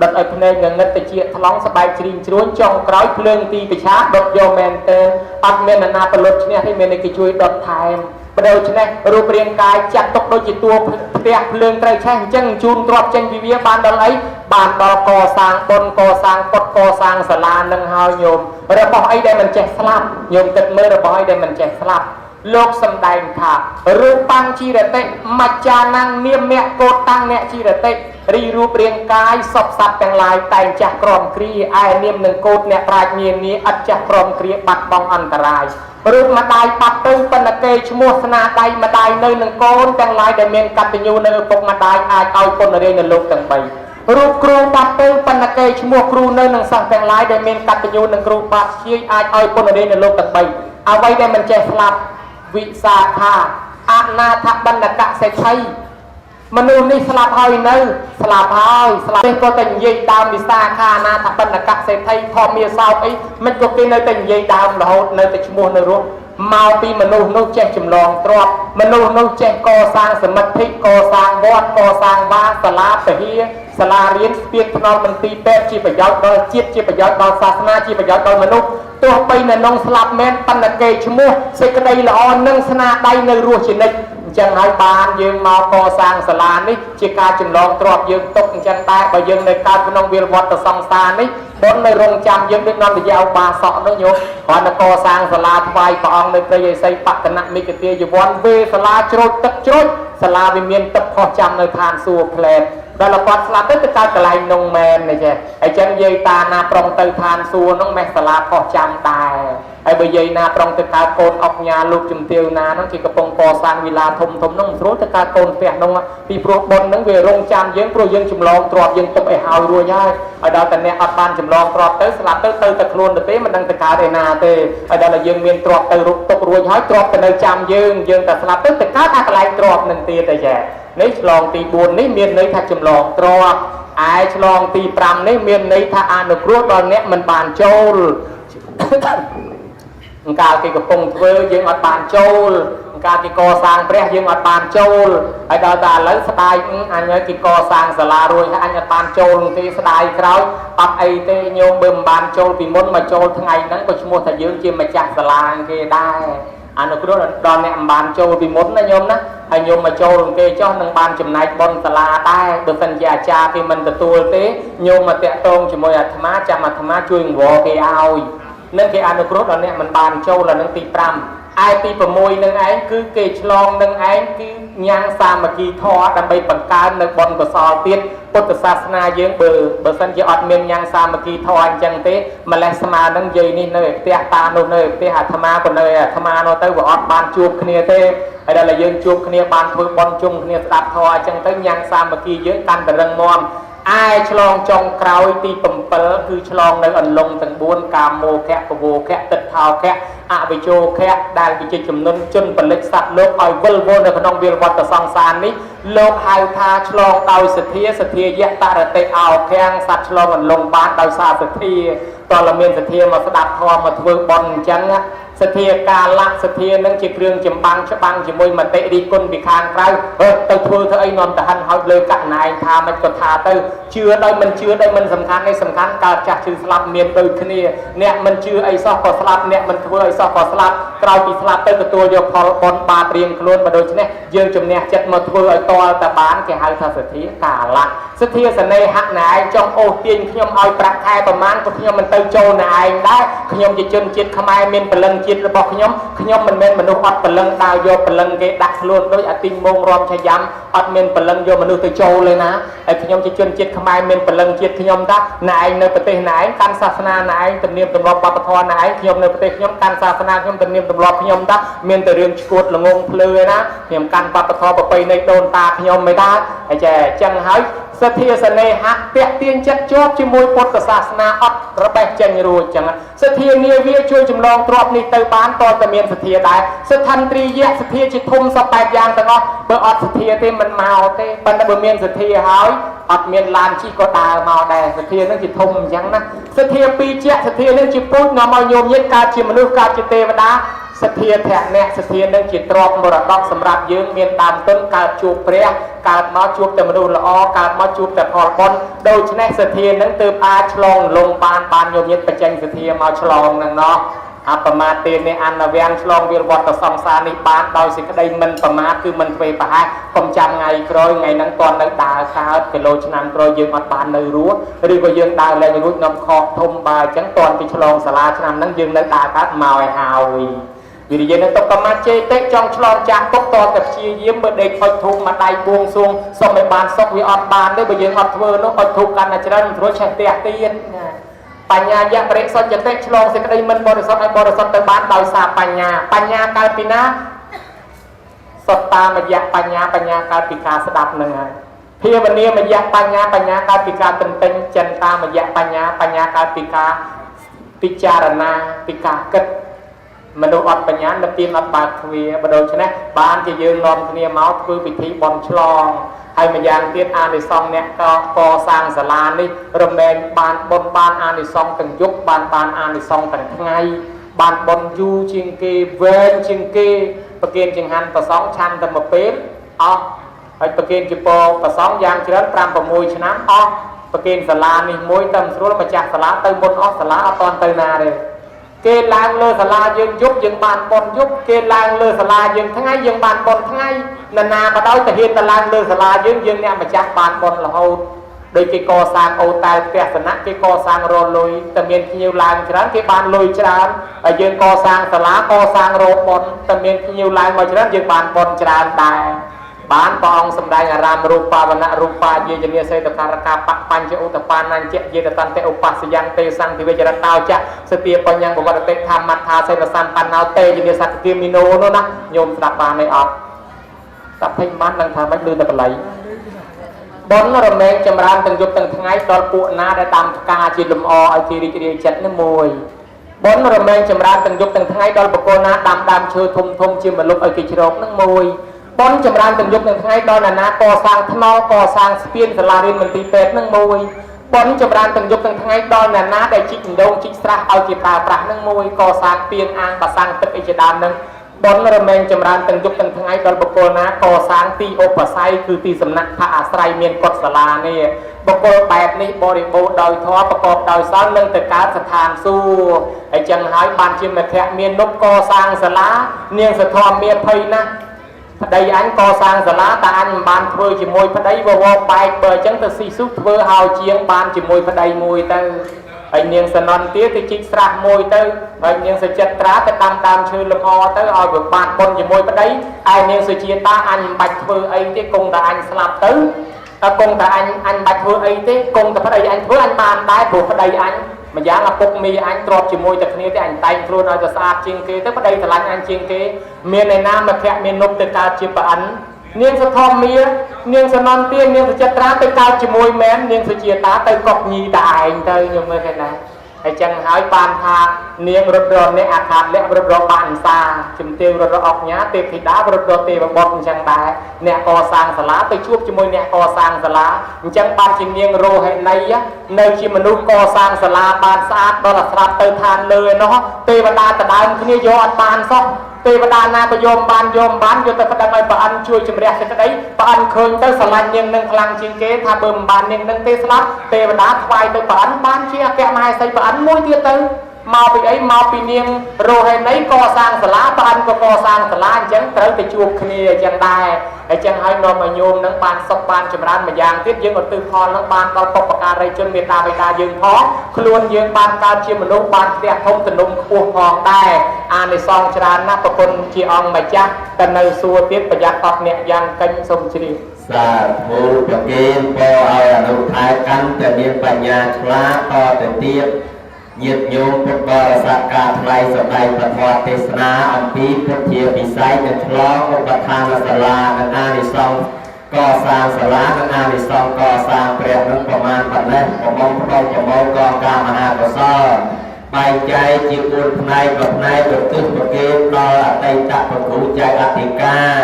ដុតឲ្យភ្នែកងងឹតតិចថ្លង់ស្បែកជ្រីងជ្រួញចុងក្រោយភ្លើងទីប្រឆាដុតយកមែនទែនអត់មាននរណាប្រលត់ឈ្នះទេមានតែគេជួយដុតថែមបើដូច្នេះរូបរាងកាយចាត់ទុកដូចជាតួផ្ទះភ្លើងត្រូវឆេះអញ្ចឹងជូនទ្រព្យចេញពីវាបានដល់អីបានដល់កសាងបុណ្យកសាងពុតកសាងសាលានឹងហើយញោមរបស់អីដែលមិនចេះស្លាប់ញោមគិតមើលរបស់អីដែលមិនចេះស្លាប់លោកសំដែងថារូបាំងជីរតិមច្ចានំនាមៈកោតាំងអ្នកជីរតិរីរូបរាងកាយសពសត្វទាំងឡាយតែងចាស់ក្រមគ្រាឯនាមនឹងកោតអ្នកប្រាជ្ញនានាឥតចាស់ក្រមគ្រាបាត់បង់អន្តរាយរូបម្ដាយបាត់ទៅប៉ុន្តែគេឈ្មោះស្នាដៃម្ដាយនៅនឹងកូនទាំងឡាយដែលមានកតញ្ញូនៅឪពុកម្ដាយអាចឲ្យពុនរៀននៅលោកទាំង3រូបគ្រូបាត់ទៅប៉ុន្តែគេឈ្មោះគ្រូនៅនឹងសិស្សទាំងឡាយដែលមានកតញ្ញូនឹងគ្រូបាត់ជាយអាចឲ្យពុនរៀននៅលោកទាំង3អ្វីដែលមិនចេះស្លាប់វិសាខាអនាថបណ្ឌកសេដ្ឋីមនុស្សនេះស្លាប់ហើយនៅស្លាប់ហើយស្លាប់នេះក៏តែនិយាយដើមវិសាខាអនាថបណ្ឌកសេដ្ឋីធម្មាសោកអីមិនក៏គេនៅតែនិយាយដើមរហូតនៅតែឈ្មោះនៅរស់មកពីមនុស្សនោះចេះចម្លងទ្រព្យមនុស្សនោះចេះកសាងសមិទ្ធិកសាងវត្តកសាងវាសាលាពហិសាលារៀនស្ពានថ្នល់មន្ទីរពេទ្យជាប្រយោជន៍ដល់ជាតិជាប្រយោជន៍ដល់សាសនាជាប្រយោជន៍ដល់មនុស្សទោះបីនៅនងស្លាប់មែនប៉ុន្តែគេឈ្មោះសេចក្តីល្អនិងស្នាដៃនៅរស់ជានិច្ចអញ្ចឹងហើយបានយើងមកកសាងសាលានេះជាការចម្លងទ្រព្យយើងទុកអញ្ចឹងដែរបើយើងនៅកើតក្នុងវាលវត្តសង្សារនេះបុណ្យនៅរងចាំយើងដូចនន្តយាឧបាសកនោះញោមគ្រាន់តែកសាងសាលាថ្វាយព្រះអង្គនៅព្រៃឥសីបតនមិកទាយវ័នវេសាលាច្រូចទឹកច្រូចសាលាវាមានទឹកផុសចាំនៅឋានសួគ៌ផ្លែតដល់គាត់ស្លាប់ទៅទៅកើតកន្លែងនងមែននេះចេះអញ្ចឹងយាយតាណាប្រុងទៅឋានសួគ៌នោះមេះសាលាផុសចាំដែរហើយបើយាយណាប្រុងទៅកើតកូនអុកញ៉ាលោកជំទាវណានោះគេកំពុងកសាងវិឡាធំធំនោះមិនស្រួលទៅកើតកូនផ្ទះនោះពីព្រោះបុណ្យហ្នឹងវារងចាំយើងព្រោះយើងចម្លងទ្រព្យយើងទុកឲ្យហើយរួចហើយឲ្យដល់តែអ្នកអត់បានចម្លងទ្រព្យទៅស្លាប់ទៅទៅតែខ្លួនទៅទេមិនដឹងទៅកើតឯណាទេឲ្យដល់តែយើងមានទ្រព្យទៅរុកទុករួចហើយទ្រព្យទៅនៅចាំយើងយើងតែស្លាប់ទៅទៅកើតអាកន្លែងទ្រព្យនឹងទៀតតែចេះនេះឆ្លងទី4នេះមានន័យថាចម្លងទ្រព្យឯឆ្លងទី5នេះមានន័យថាអនុគ្រោះដល់អ្នកមិនបានចូលកាលគេកំពុងធ្វើយើងអត់បានចូលកាលគេកសាងព្រះយើងអត់បានចូលហើយដល់តែឥឡូវស្ដាយអញហើយគេកសាងសាលារួចហើយអញអត់បានចូលទេស្ដាយក្រោយអត់អីទេញោមបើមិនបានចូលពីមុនមកចូលថ្ងៃហ្នឹងក៏ឈ្មោះថាយើងជាម្ចាស់សាលាគេដែរអនុគ្រោះដល់អ្នកមិនបានចូលពីមុនណាញោមណាហើយញោមមកចូលគេចុះនឹងបានចំណែកបុណ្យសាលាដែរបើសិនជាអាចារ្យគេមិនទទួលទេញោមមកតាក់ទងជាមួយអាត្មាចាំអាត្មាជួយអង្វរគេឲ្យនឹងគេអនុគ្រោះដល់អ្នកមិនបានចូលដល់នឹងទី5ឯទី6នឹងឯងគឺគេឆ្លងនឹងឯងគឺញ៉ាំងសាមគ្គីធម៌ដើម្បីបង្កើននៅបុណ្យកុសលទៀតពុទ្ធសាសនាយើងបើសិនជាអត់មានញ៉ាំងសាមគ្គីធម៌អញ្ចឹងទេម្លេះស្មើនឹងយាយនេះនៅឯផ្ទះតានោះនៅឯផ្ទះអាត្មាក៏នៅឯអាត្មានោះទៅវាអត់បានជួបគ្នាទេហើយដល់តែយើងជួបគ្នាបានធ្វើបុណ្យជុំគ្នាស្ដាប់ធម៌អញ្ចឹងទៅញ៉ាំងសាមគ្គីយើងកាន់តែរឹងមាំឯឆ្លងចុងក្រោយទី7គឺឆ្លងនៅអន្លង់ទាំង4កាមោខៈពវោខៈទិដ្ឋោខៈអវិជោខៈដែលវាជាចំនួនជនផលិតសត្វលោកឲ្យវិលវល់នៅក្នុងវាលវត្តសង្សារនេះលោកហៅថាឆ្លងដោយសទ្ធាសទ្ធាយៈតរតិអោខាំងសត្វឆ្លងអន្លង់បានដោយសារសទ្ធាតើមានសទ្ធាមកស្ដាប់ធម៌មកធ្វើបុណ្យអញ្ចឹងសទ្ធាកាលៈសទ្ធានឹងជាគ្រឿងចម្បាំងច្បាំងជាមួយមតិរិះគន់ពីខាងក្រៅទៅធ្វើធ្វើអីនាំតហិនហើយលើកណែងថាមិនក៏ថាទៅជឿដោយមិនជឿដោយមិនសំខាន់នេះសំខាន់កើតចាស់ឈឺស្លាប់មានដូចគ្នាអ្នកមិនជឿអីសោះក៏ស្លាប់អ្នកមិនធ្វើអីសោះក៏ស្លាប់ក្រោយពីស្លាប់ទៅទទួលយកផលបុណ្យបាបរៀងខ្លួនបើដូច្នេះយើងជំនះចិត្តមកធ្វើឲ្យតលតបានគេហៅថាសទ្ធាកាលៈសទ្ធាសនេហៈណែឯងចង់អូសទាញខ្ញុំឲ្យប្រាក់ខែប្រមាណក៏ខ្ញុំមិនទៅចូលណែឯងដែរខ្ញុំជាជនជាតិខ្មែរមានព្រលឹងជាតិរបស់ខ្ញុំខ្ញុំមិនមែនមនុស្សអត់ព្រលឹងដើរយកព្រលឹងគេដាក់ខ្លួនដូចអាទីងមងរំឆាយ៉ាំអត់មានព្រលឹងយកមនុស្សទៅចូលទេណាហើយខ្ញុំជាជនជាតិខ្មែរមានព្រលឹងជាតិខ្ញុំតាណែឯងនៅប្រទេសណែឯងកាន់សាសនាណែឯងទំនៀមទម្លាប់វប្បធម៌ណែឯងខ្ញុំនៅប្រទេសខ្ញុំកាន់សាសនាខ្ញុំទំនៀមទម្លាប់ខ្ញុំតាមានតែរឿងឈួតល្ងងភ្លឺឯណាខ្ញុំកាន់វប្បធម៌ប្រពៃណីដូនតាខ្ញុំមិនតាហើយចេះចឹងហើយសទ្ធាសនេហៈតាក់ទាញចិត្តជាប់ជាមួយពុទ្ធសាសនាអត់របេះចេញរួចចឹងសទ្ធានាវាជួយចម្លងទ្រព្យនេះទៅបានតតែមានសទ្ធាដែរសទ្ធាន្ទ្រីយៈសទ្ធាជាធំសពបែបយ៉ាងទាំងអស់បើអត់សទ្ធាទេមិនមកទេប៉ុន្តែបើមានសទ្ធាហើយអត់មានឡានជិះក៏ដើរមកដែរសទ្ធានឹងជាធំអញ្ចឹងណាសទ្ធាពីរជាសទ្ធានឹងជាពូជនាំឲ្យញោមញាតកើតជាមនុស្សកើតជាទេវតា សទ្ធាធនៈសទ្ធានឹងជាទ្រព្យមរតកសម្រាប់យើងមានដើមទុនកើតជួបព្រះកើតមកជួបតែមនុស្សល្អកើតមកជួបតែផលបុណ្យដូច្នេះសទ្ធានឹងទើបអាចឆ្លងលងបានបានញោមញាតបញ្ចេញសទ្ធាមកឆ្លងនឹងណោះអបមាទេនេះអនវាំងឆ្លងវាលវត្តសង្សារនេះបានដោយសេចក្តីមិនប្រមាទគឺមិនធ្វើប្រហែសកុំចាំថ្ងៃក្រោយថ្ងៃហ្នឹងតន់នៅដើរកើតគីឡូឆ្នាំក្រោយយើងអត់បាននៅរស់ឬក៏យើងដើរលែងរួចនាំខកធំបើអញ្ចឹងតន់ពីឆ្លងសាលាឆ្នាំហ្នឹងយើងនៅដើរកើតមកឲ្យហើយវិរិយនឹងទុកកម្មចេតិចង់ឆ្លងចាស់ទុកតតែព្យាយាមបើដេកអុចធូបមកដៃបួងសួងសុំឲ្យបានសុខវាអត់បានទេបើយើងអត់ធ្វើនោះអុចធូបកាន់តែច្រើនមិនរួចឆេះផ្ទះទៀតណាបញ្ញាយៈបរិសុទ្ធតិឆ្លងសេចក្តីមិនបរិសុទ្ធឲ្យបរិសុទ្ធទៅបានដោយសារបញ្ញាបញ្ញាកើតពីណាសុទ្ធតាមយៈបញ្ញាបញ្ញាកើតពីការស្ដាប់នឹងហើយភាវនាមយៈបញ្ញាបញ្ញាកើតពីការទន្ទិញចិនតាមយៈបញ្ញាបញ្ញាកើតពីការពិចារណាពីការគិតមនុស្សអត់បញ្ញានិព្វានអត់បើកទ្វារបដូច្នេះបានជាយើងនាំគ្នាមកធ្វើពិធីបន់ឆ្លងហើយម្យ៉ាងទៀតអានិសង្សអ្នកកសាងសាលានេះរមែងបានបុណ្យបានអានិសង្សទាំងយប់បានបានអានិសង្សទាំងថ្ងៃបានបុណ្យយូរជាងគេវែងជាងគេប្រគេនចង្ហាន់ប្រសងឆាន់តែមួយពេលអស់ហើយប្រគេនជាពរប្រសងយ៉ាងច្រើន5 6ឆ្នាំអស់ប្រគេនសាលានេះមួយតែមិនស្រួលម្ចាស់សាលាទៅមុនអស់សាលាអត់តាន់ទៅណាទេគេឡើងលើសាលាយើងយប់យើងបានបុណ្យយប់គេឡើងលើសាលាយើងថ្ងៃយើងបានបុណ្យថ្ងៃនរណាក៏ដោយទៅហ៊ានទៅឡើងលើសាលាយើងយើងអ្នកម្ចាស់បានបុណ្យរហូតដូចគេកសាងអូតែលផ្ទះសំណាក់គេកសាងរលុយតែមានភ្ញៀវឡើងច្រើនគេបានលុយច្រើនហើយយើងកសាងសាលាកសាងរោបុណ្យតែមានភ្ញៀវឡើងមកច្រើនយើងបានបុណ្យច្រើនដែរបានព្រះអង្គសម្ដែងអារាមរូបាវណៈរូបាយាយនាសេតការកាបបញ្ចឧតបានញ្ចយេតតន្តឧបស្សយន្តេសង្ឃិវិចរតោចៈសទាបញ្ញងបវរតិធម្មដ្ឋាសេនសម្បណ្ណោតេយនាសក្តិមីណូនោះណាញោមស្ដាប់បានទេអត់ស្ដាប់ថេងបាននឹងថាម៉េចលឺតែបល័យបុណ្យរមែងចម្រើនទាំងយប់ទាំងថ្ងៃដល់ពួកណាដែលដាំផ្កាជាលំអឲ្យគេរីករាយចិត្តនេះមួយបុណ្យរមែងចម្រើនទាំងយប់ទាំងថ្ងៃដល់បុគ្គលណាដាំដើមឈើធំធំជាម្លប់ឲ្យគេជ្រកនឹងមួយបុណ្យចម្រើនទាំងយប់ទាំងថ្ងៃដល់ណានាកសាងថ្នល់កសាងស្ពានសាលារៀនមន្ទីរពេទ្យនឹងមួយបុណ្យចម្រើនទាំងយប់ទាំងថ្ងៃដល់ណានាដែលជីកដងជីកស្រះឲ្យគេប្រើប្រាស់នឹងមួយកសាងពានអាងបាសាំងទឹកអីជាដើមនឹងបុណ្យរមែងចម្រើនទាំងយប់ទាំងថ្ងៃដល់បុគ្គលណាកសាងទីឧបស័យគឺទីសំណាក់ផាកអាស្រ័យមានកុដិសាលានេះបុគ្គលបែបនេះបរិបូរណ៍ដោយធម៌ប្រកបដោយសីលនឹងទៅកើតស្ថានសួគ៌ហើយចឹងហើយបានជាមធៈមាននុបកសាងសាលានាងសធមមានភ័យណាស់ប្តីអញកសាងសាលាតែអញមិនបានធ្វើជាមួយប្តីវវបែកបើអញ្ចឹងទៅស៊ីស៊ូធ្វើឲ្យជាងបានជាមួយប្តីមួយទៅហើយនាងសនន្ទាទៅជីកស្រះមួយទៅហើយនាងសុចិត្រាទៅដាំដើមឈើលំអទៅឲ្យវាបានបុណ្យជាមួយប្តីឯនាងសុជាតាអញមិនបាច់ធ្វើអីទេគង់តែអញស្លាប់ទៅតែគង់តែអញបាច់ធ្វើអីទេគង់តែប្តីអញធ្វើអញបានដែរព្រោះប្តីអញម្យ៉ាងឪពុកមីអញទ្របជាមួយតែគ្នាទេអញតែងខ្លួនឲ្យទៅស្អាតជាងគេទៅប្តីស្រឡាញ់អញជាងគេមានឯណាមកភៈមាននុបទៅកើតជាប្រអិននាងសធម្មានាងសនន្ទានាងសុចិត្រាទៅកើតជាមួយមែននាងសុជាតាទៅកប់ញីតែឯងទៅខ្ញុំមើលឃើញដែរហើយចឹងហើយបានថានាងរត់រត់នេះអាខាតលៈរត់រត់បានសាជំទាវរត់រត់អុកញ៉ាទេពធីតារត់រត់ទេវបុត្រអញ្ចឹងដែរអ្នកកសាងសាលាទៅជួបជាមួយអ្នកកសាងសាលាអញ្ចឹងបានជានាងរោហិនីនៅជាមនុស្សកសាងសាលាបានស្អាតដល់អាស្រាប់ទៅឋានលើឯនោះទេវតាដដើមគ្នាយកអត់បានសោះទេវតាណាក៏យកបានយកបានយកទៅប្តឹងឲ្យប្រអិនជួយជំរះសេចក្តីប្រអិនឃើញទៅស្រឡាញ់នាងនឹងខ្លាំងជាងគេថាបើមិនបាននាងនឹងទេស្លាប់ទេវតាថ្វាយទៅប្រអិនបានជាអគ្គមហេសីប្រអិនមួយទៀតទៅមកពីអីមកពីនាងរោហិនីកសាងសាលាប្រអិនក៏កសាងសាលាអញ្ចឹងត្រូវទៅជួបគ្នាអញ្ចឹងដែរហើយចឹងហើយនាំឲ្យញោមនឹងបានសុខបានចម្រើនម្យ៉ាងទៀតយើងឧទ្ទិសផលនឹងបានដល់បុព្វការីជនមេត្តាបិតាយើងផងខ្លួនយើងបានកើតជាមនុស្សបានផ្ទះធំទំនំខ្ពស់ផងដែរអានិសង្សច្រើនណាស់ប្រគុណជាអង្គម្ចាស់តែនៅសួរទៀតប្រយ័ត្នអត់អ្នកយ៉ាងកេញសូមជ្រាប សាធុប្រគេនពរឲ្យអនុថែកាន់តែមានបញ្ញាឆ្លាតតទៅទៀតញាតិញោមពុទ្ធបរិស័ទការថ្លៃសម្ដែងពធទេសនាអំពីពុទ្ធាពិស័យនិងឆ្លងឧបឋានសាលានិងអានិសង្សកសាងសាលានិងអានិសង្សកសាងព្រះនឹងប្រមាណប៉ុណ្ណេះប្រមងផ្ដុំប្រមូលកងការមហាកុសលបែងចែកជា4ផ្នែកមួយផ្នែកប្រទិសប្រគេនដល់អតីតប្រគ្រូចៅអធិការ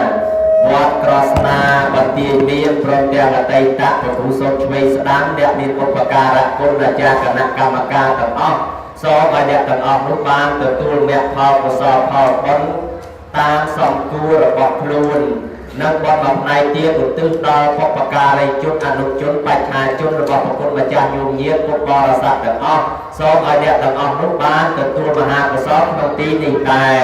វត្តក្រស្នាបន្ទាយមានព្រមទាំងអតីតប្រគ្រូសូមឆ្វេងស្ដាំអ្នកមានឧបការៈគុណអាចារ្យគណៈកម្មការទាំងអស់ សូមឲ្យអ្នកទាំងអស់នោះបានទទួលមគ្គផលកុសលផលបុណ្យតាមសំគួររបស់ខ្លួន និងបទមួយផ្នែកទៀតឧទ្ទិសដល់បុព្វការីជនអនុជនបច្ឆាជនរបស់ប្រគុណម្ចាស់ញោមញាតពុទ្ធបរិស័ទទាំងអស់សូមឲ្យអ្នកទាំងអស់នោះបានទទួលមហាកុសលក្នុងទីនេះដែរ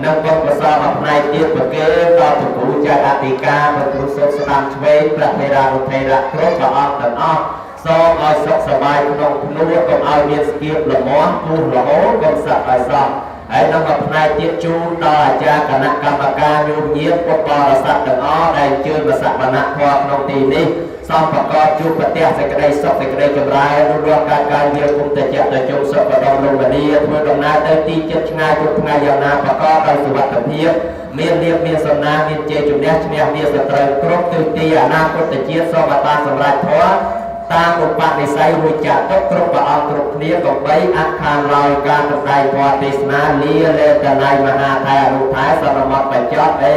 និងបុណ្យកុសលមួយផ្នែកទៀតប្រគេនដល់ព្រះគ្រូចៅអធិការព្រះគ្រូសុខស្ដាំឆ្វេងព្រះថេរានុថេរៈគ្រប់ព្រះអង្គទាំងអស់សូមឲ្យសុខសប្បាយក្នុងភ្នួសកុំឲ្យមានស្គៀបលមមពុះរហូតកុំសឹកឲ្យសោះហើយនឹងមួយផ្នែកទៀតជូនដល់អាចារ្យគណៈកម្មការញោមញាតពុទ្ធបរិស័ទទាំងអស់ដែលអញ្ជើញមកសវនៈធម៌ក្នុងទីនេះសូមប្រកបជួបប្រទះសេចក្តីសុខសេចក្តីចម្រើនលូតលាស់កើតការយាគុំតិចតជុំសុខបដិលមនីធ្វើដំណើរទៅទីជិតឆ្ងាយគ្រប់ថ្ងៃយ៉ាងណាប្រកបដោយសុវត្ថិភាពមានលៀបមានសំណាងមានជ័យជំនះឈ្នះមានសត្រូវគ្រប់ទិសទីអនាគតជាតិសូមឲ្យបានសម្រេចធម៌តាមឧបនិស្ស័យរួចចាក់ទុកគ្រប់ព្រះអង្គគ្រប់គ្នាកុំបីអខានឡើយការសម្ដែងធម៌ទេសនាលាលេតណៃមហាថៃអនុថៃសន្មតបញ្ចប់អេ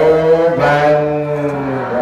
វ៉ាំង។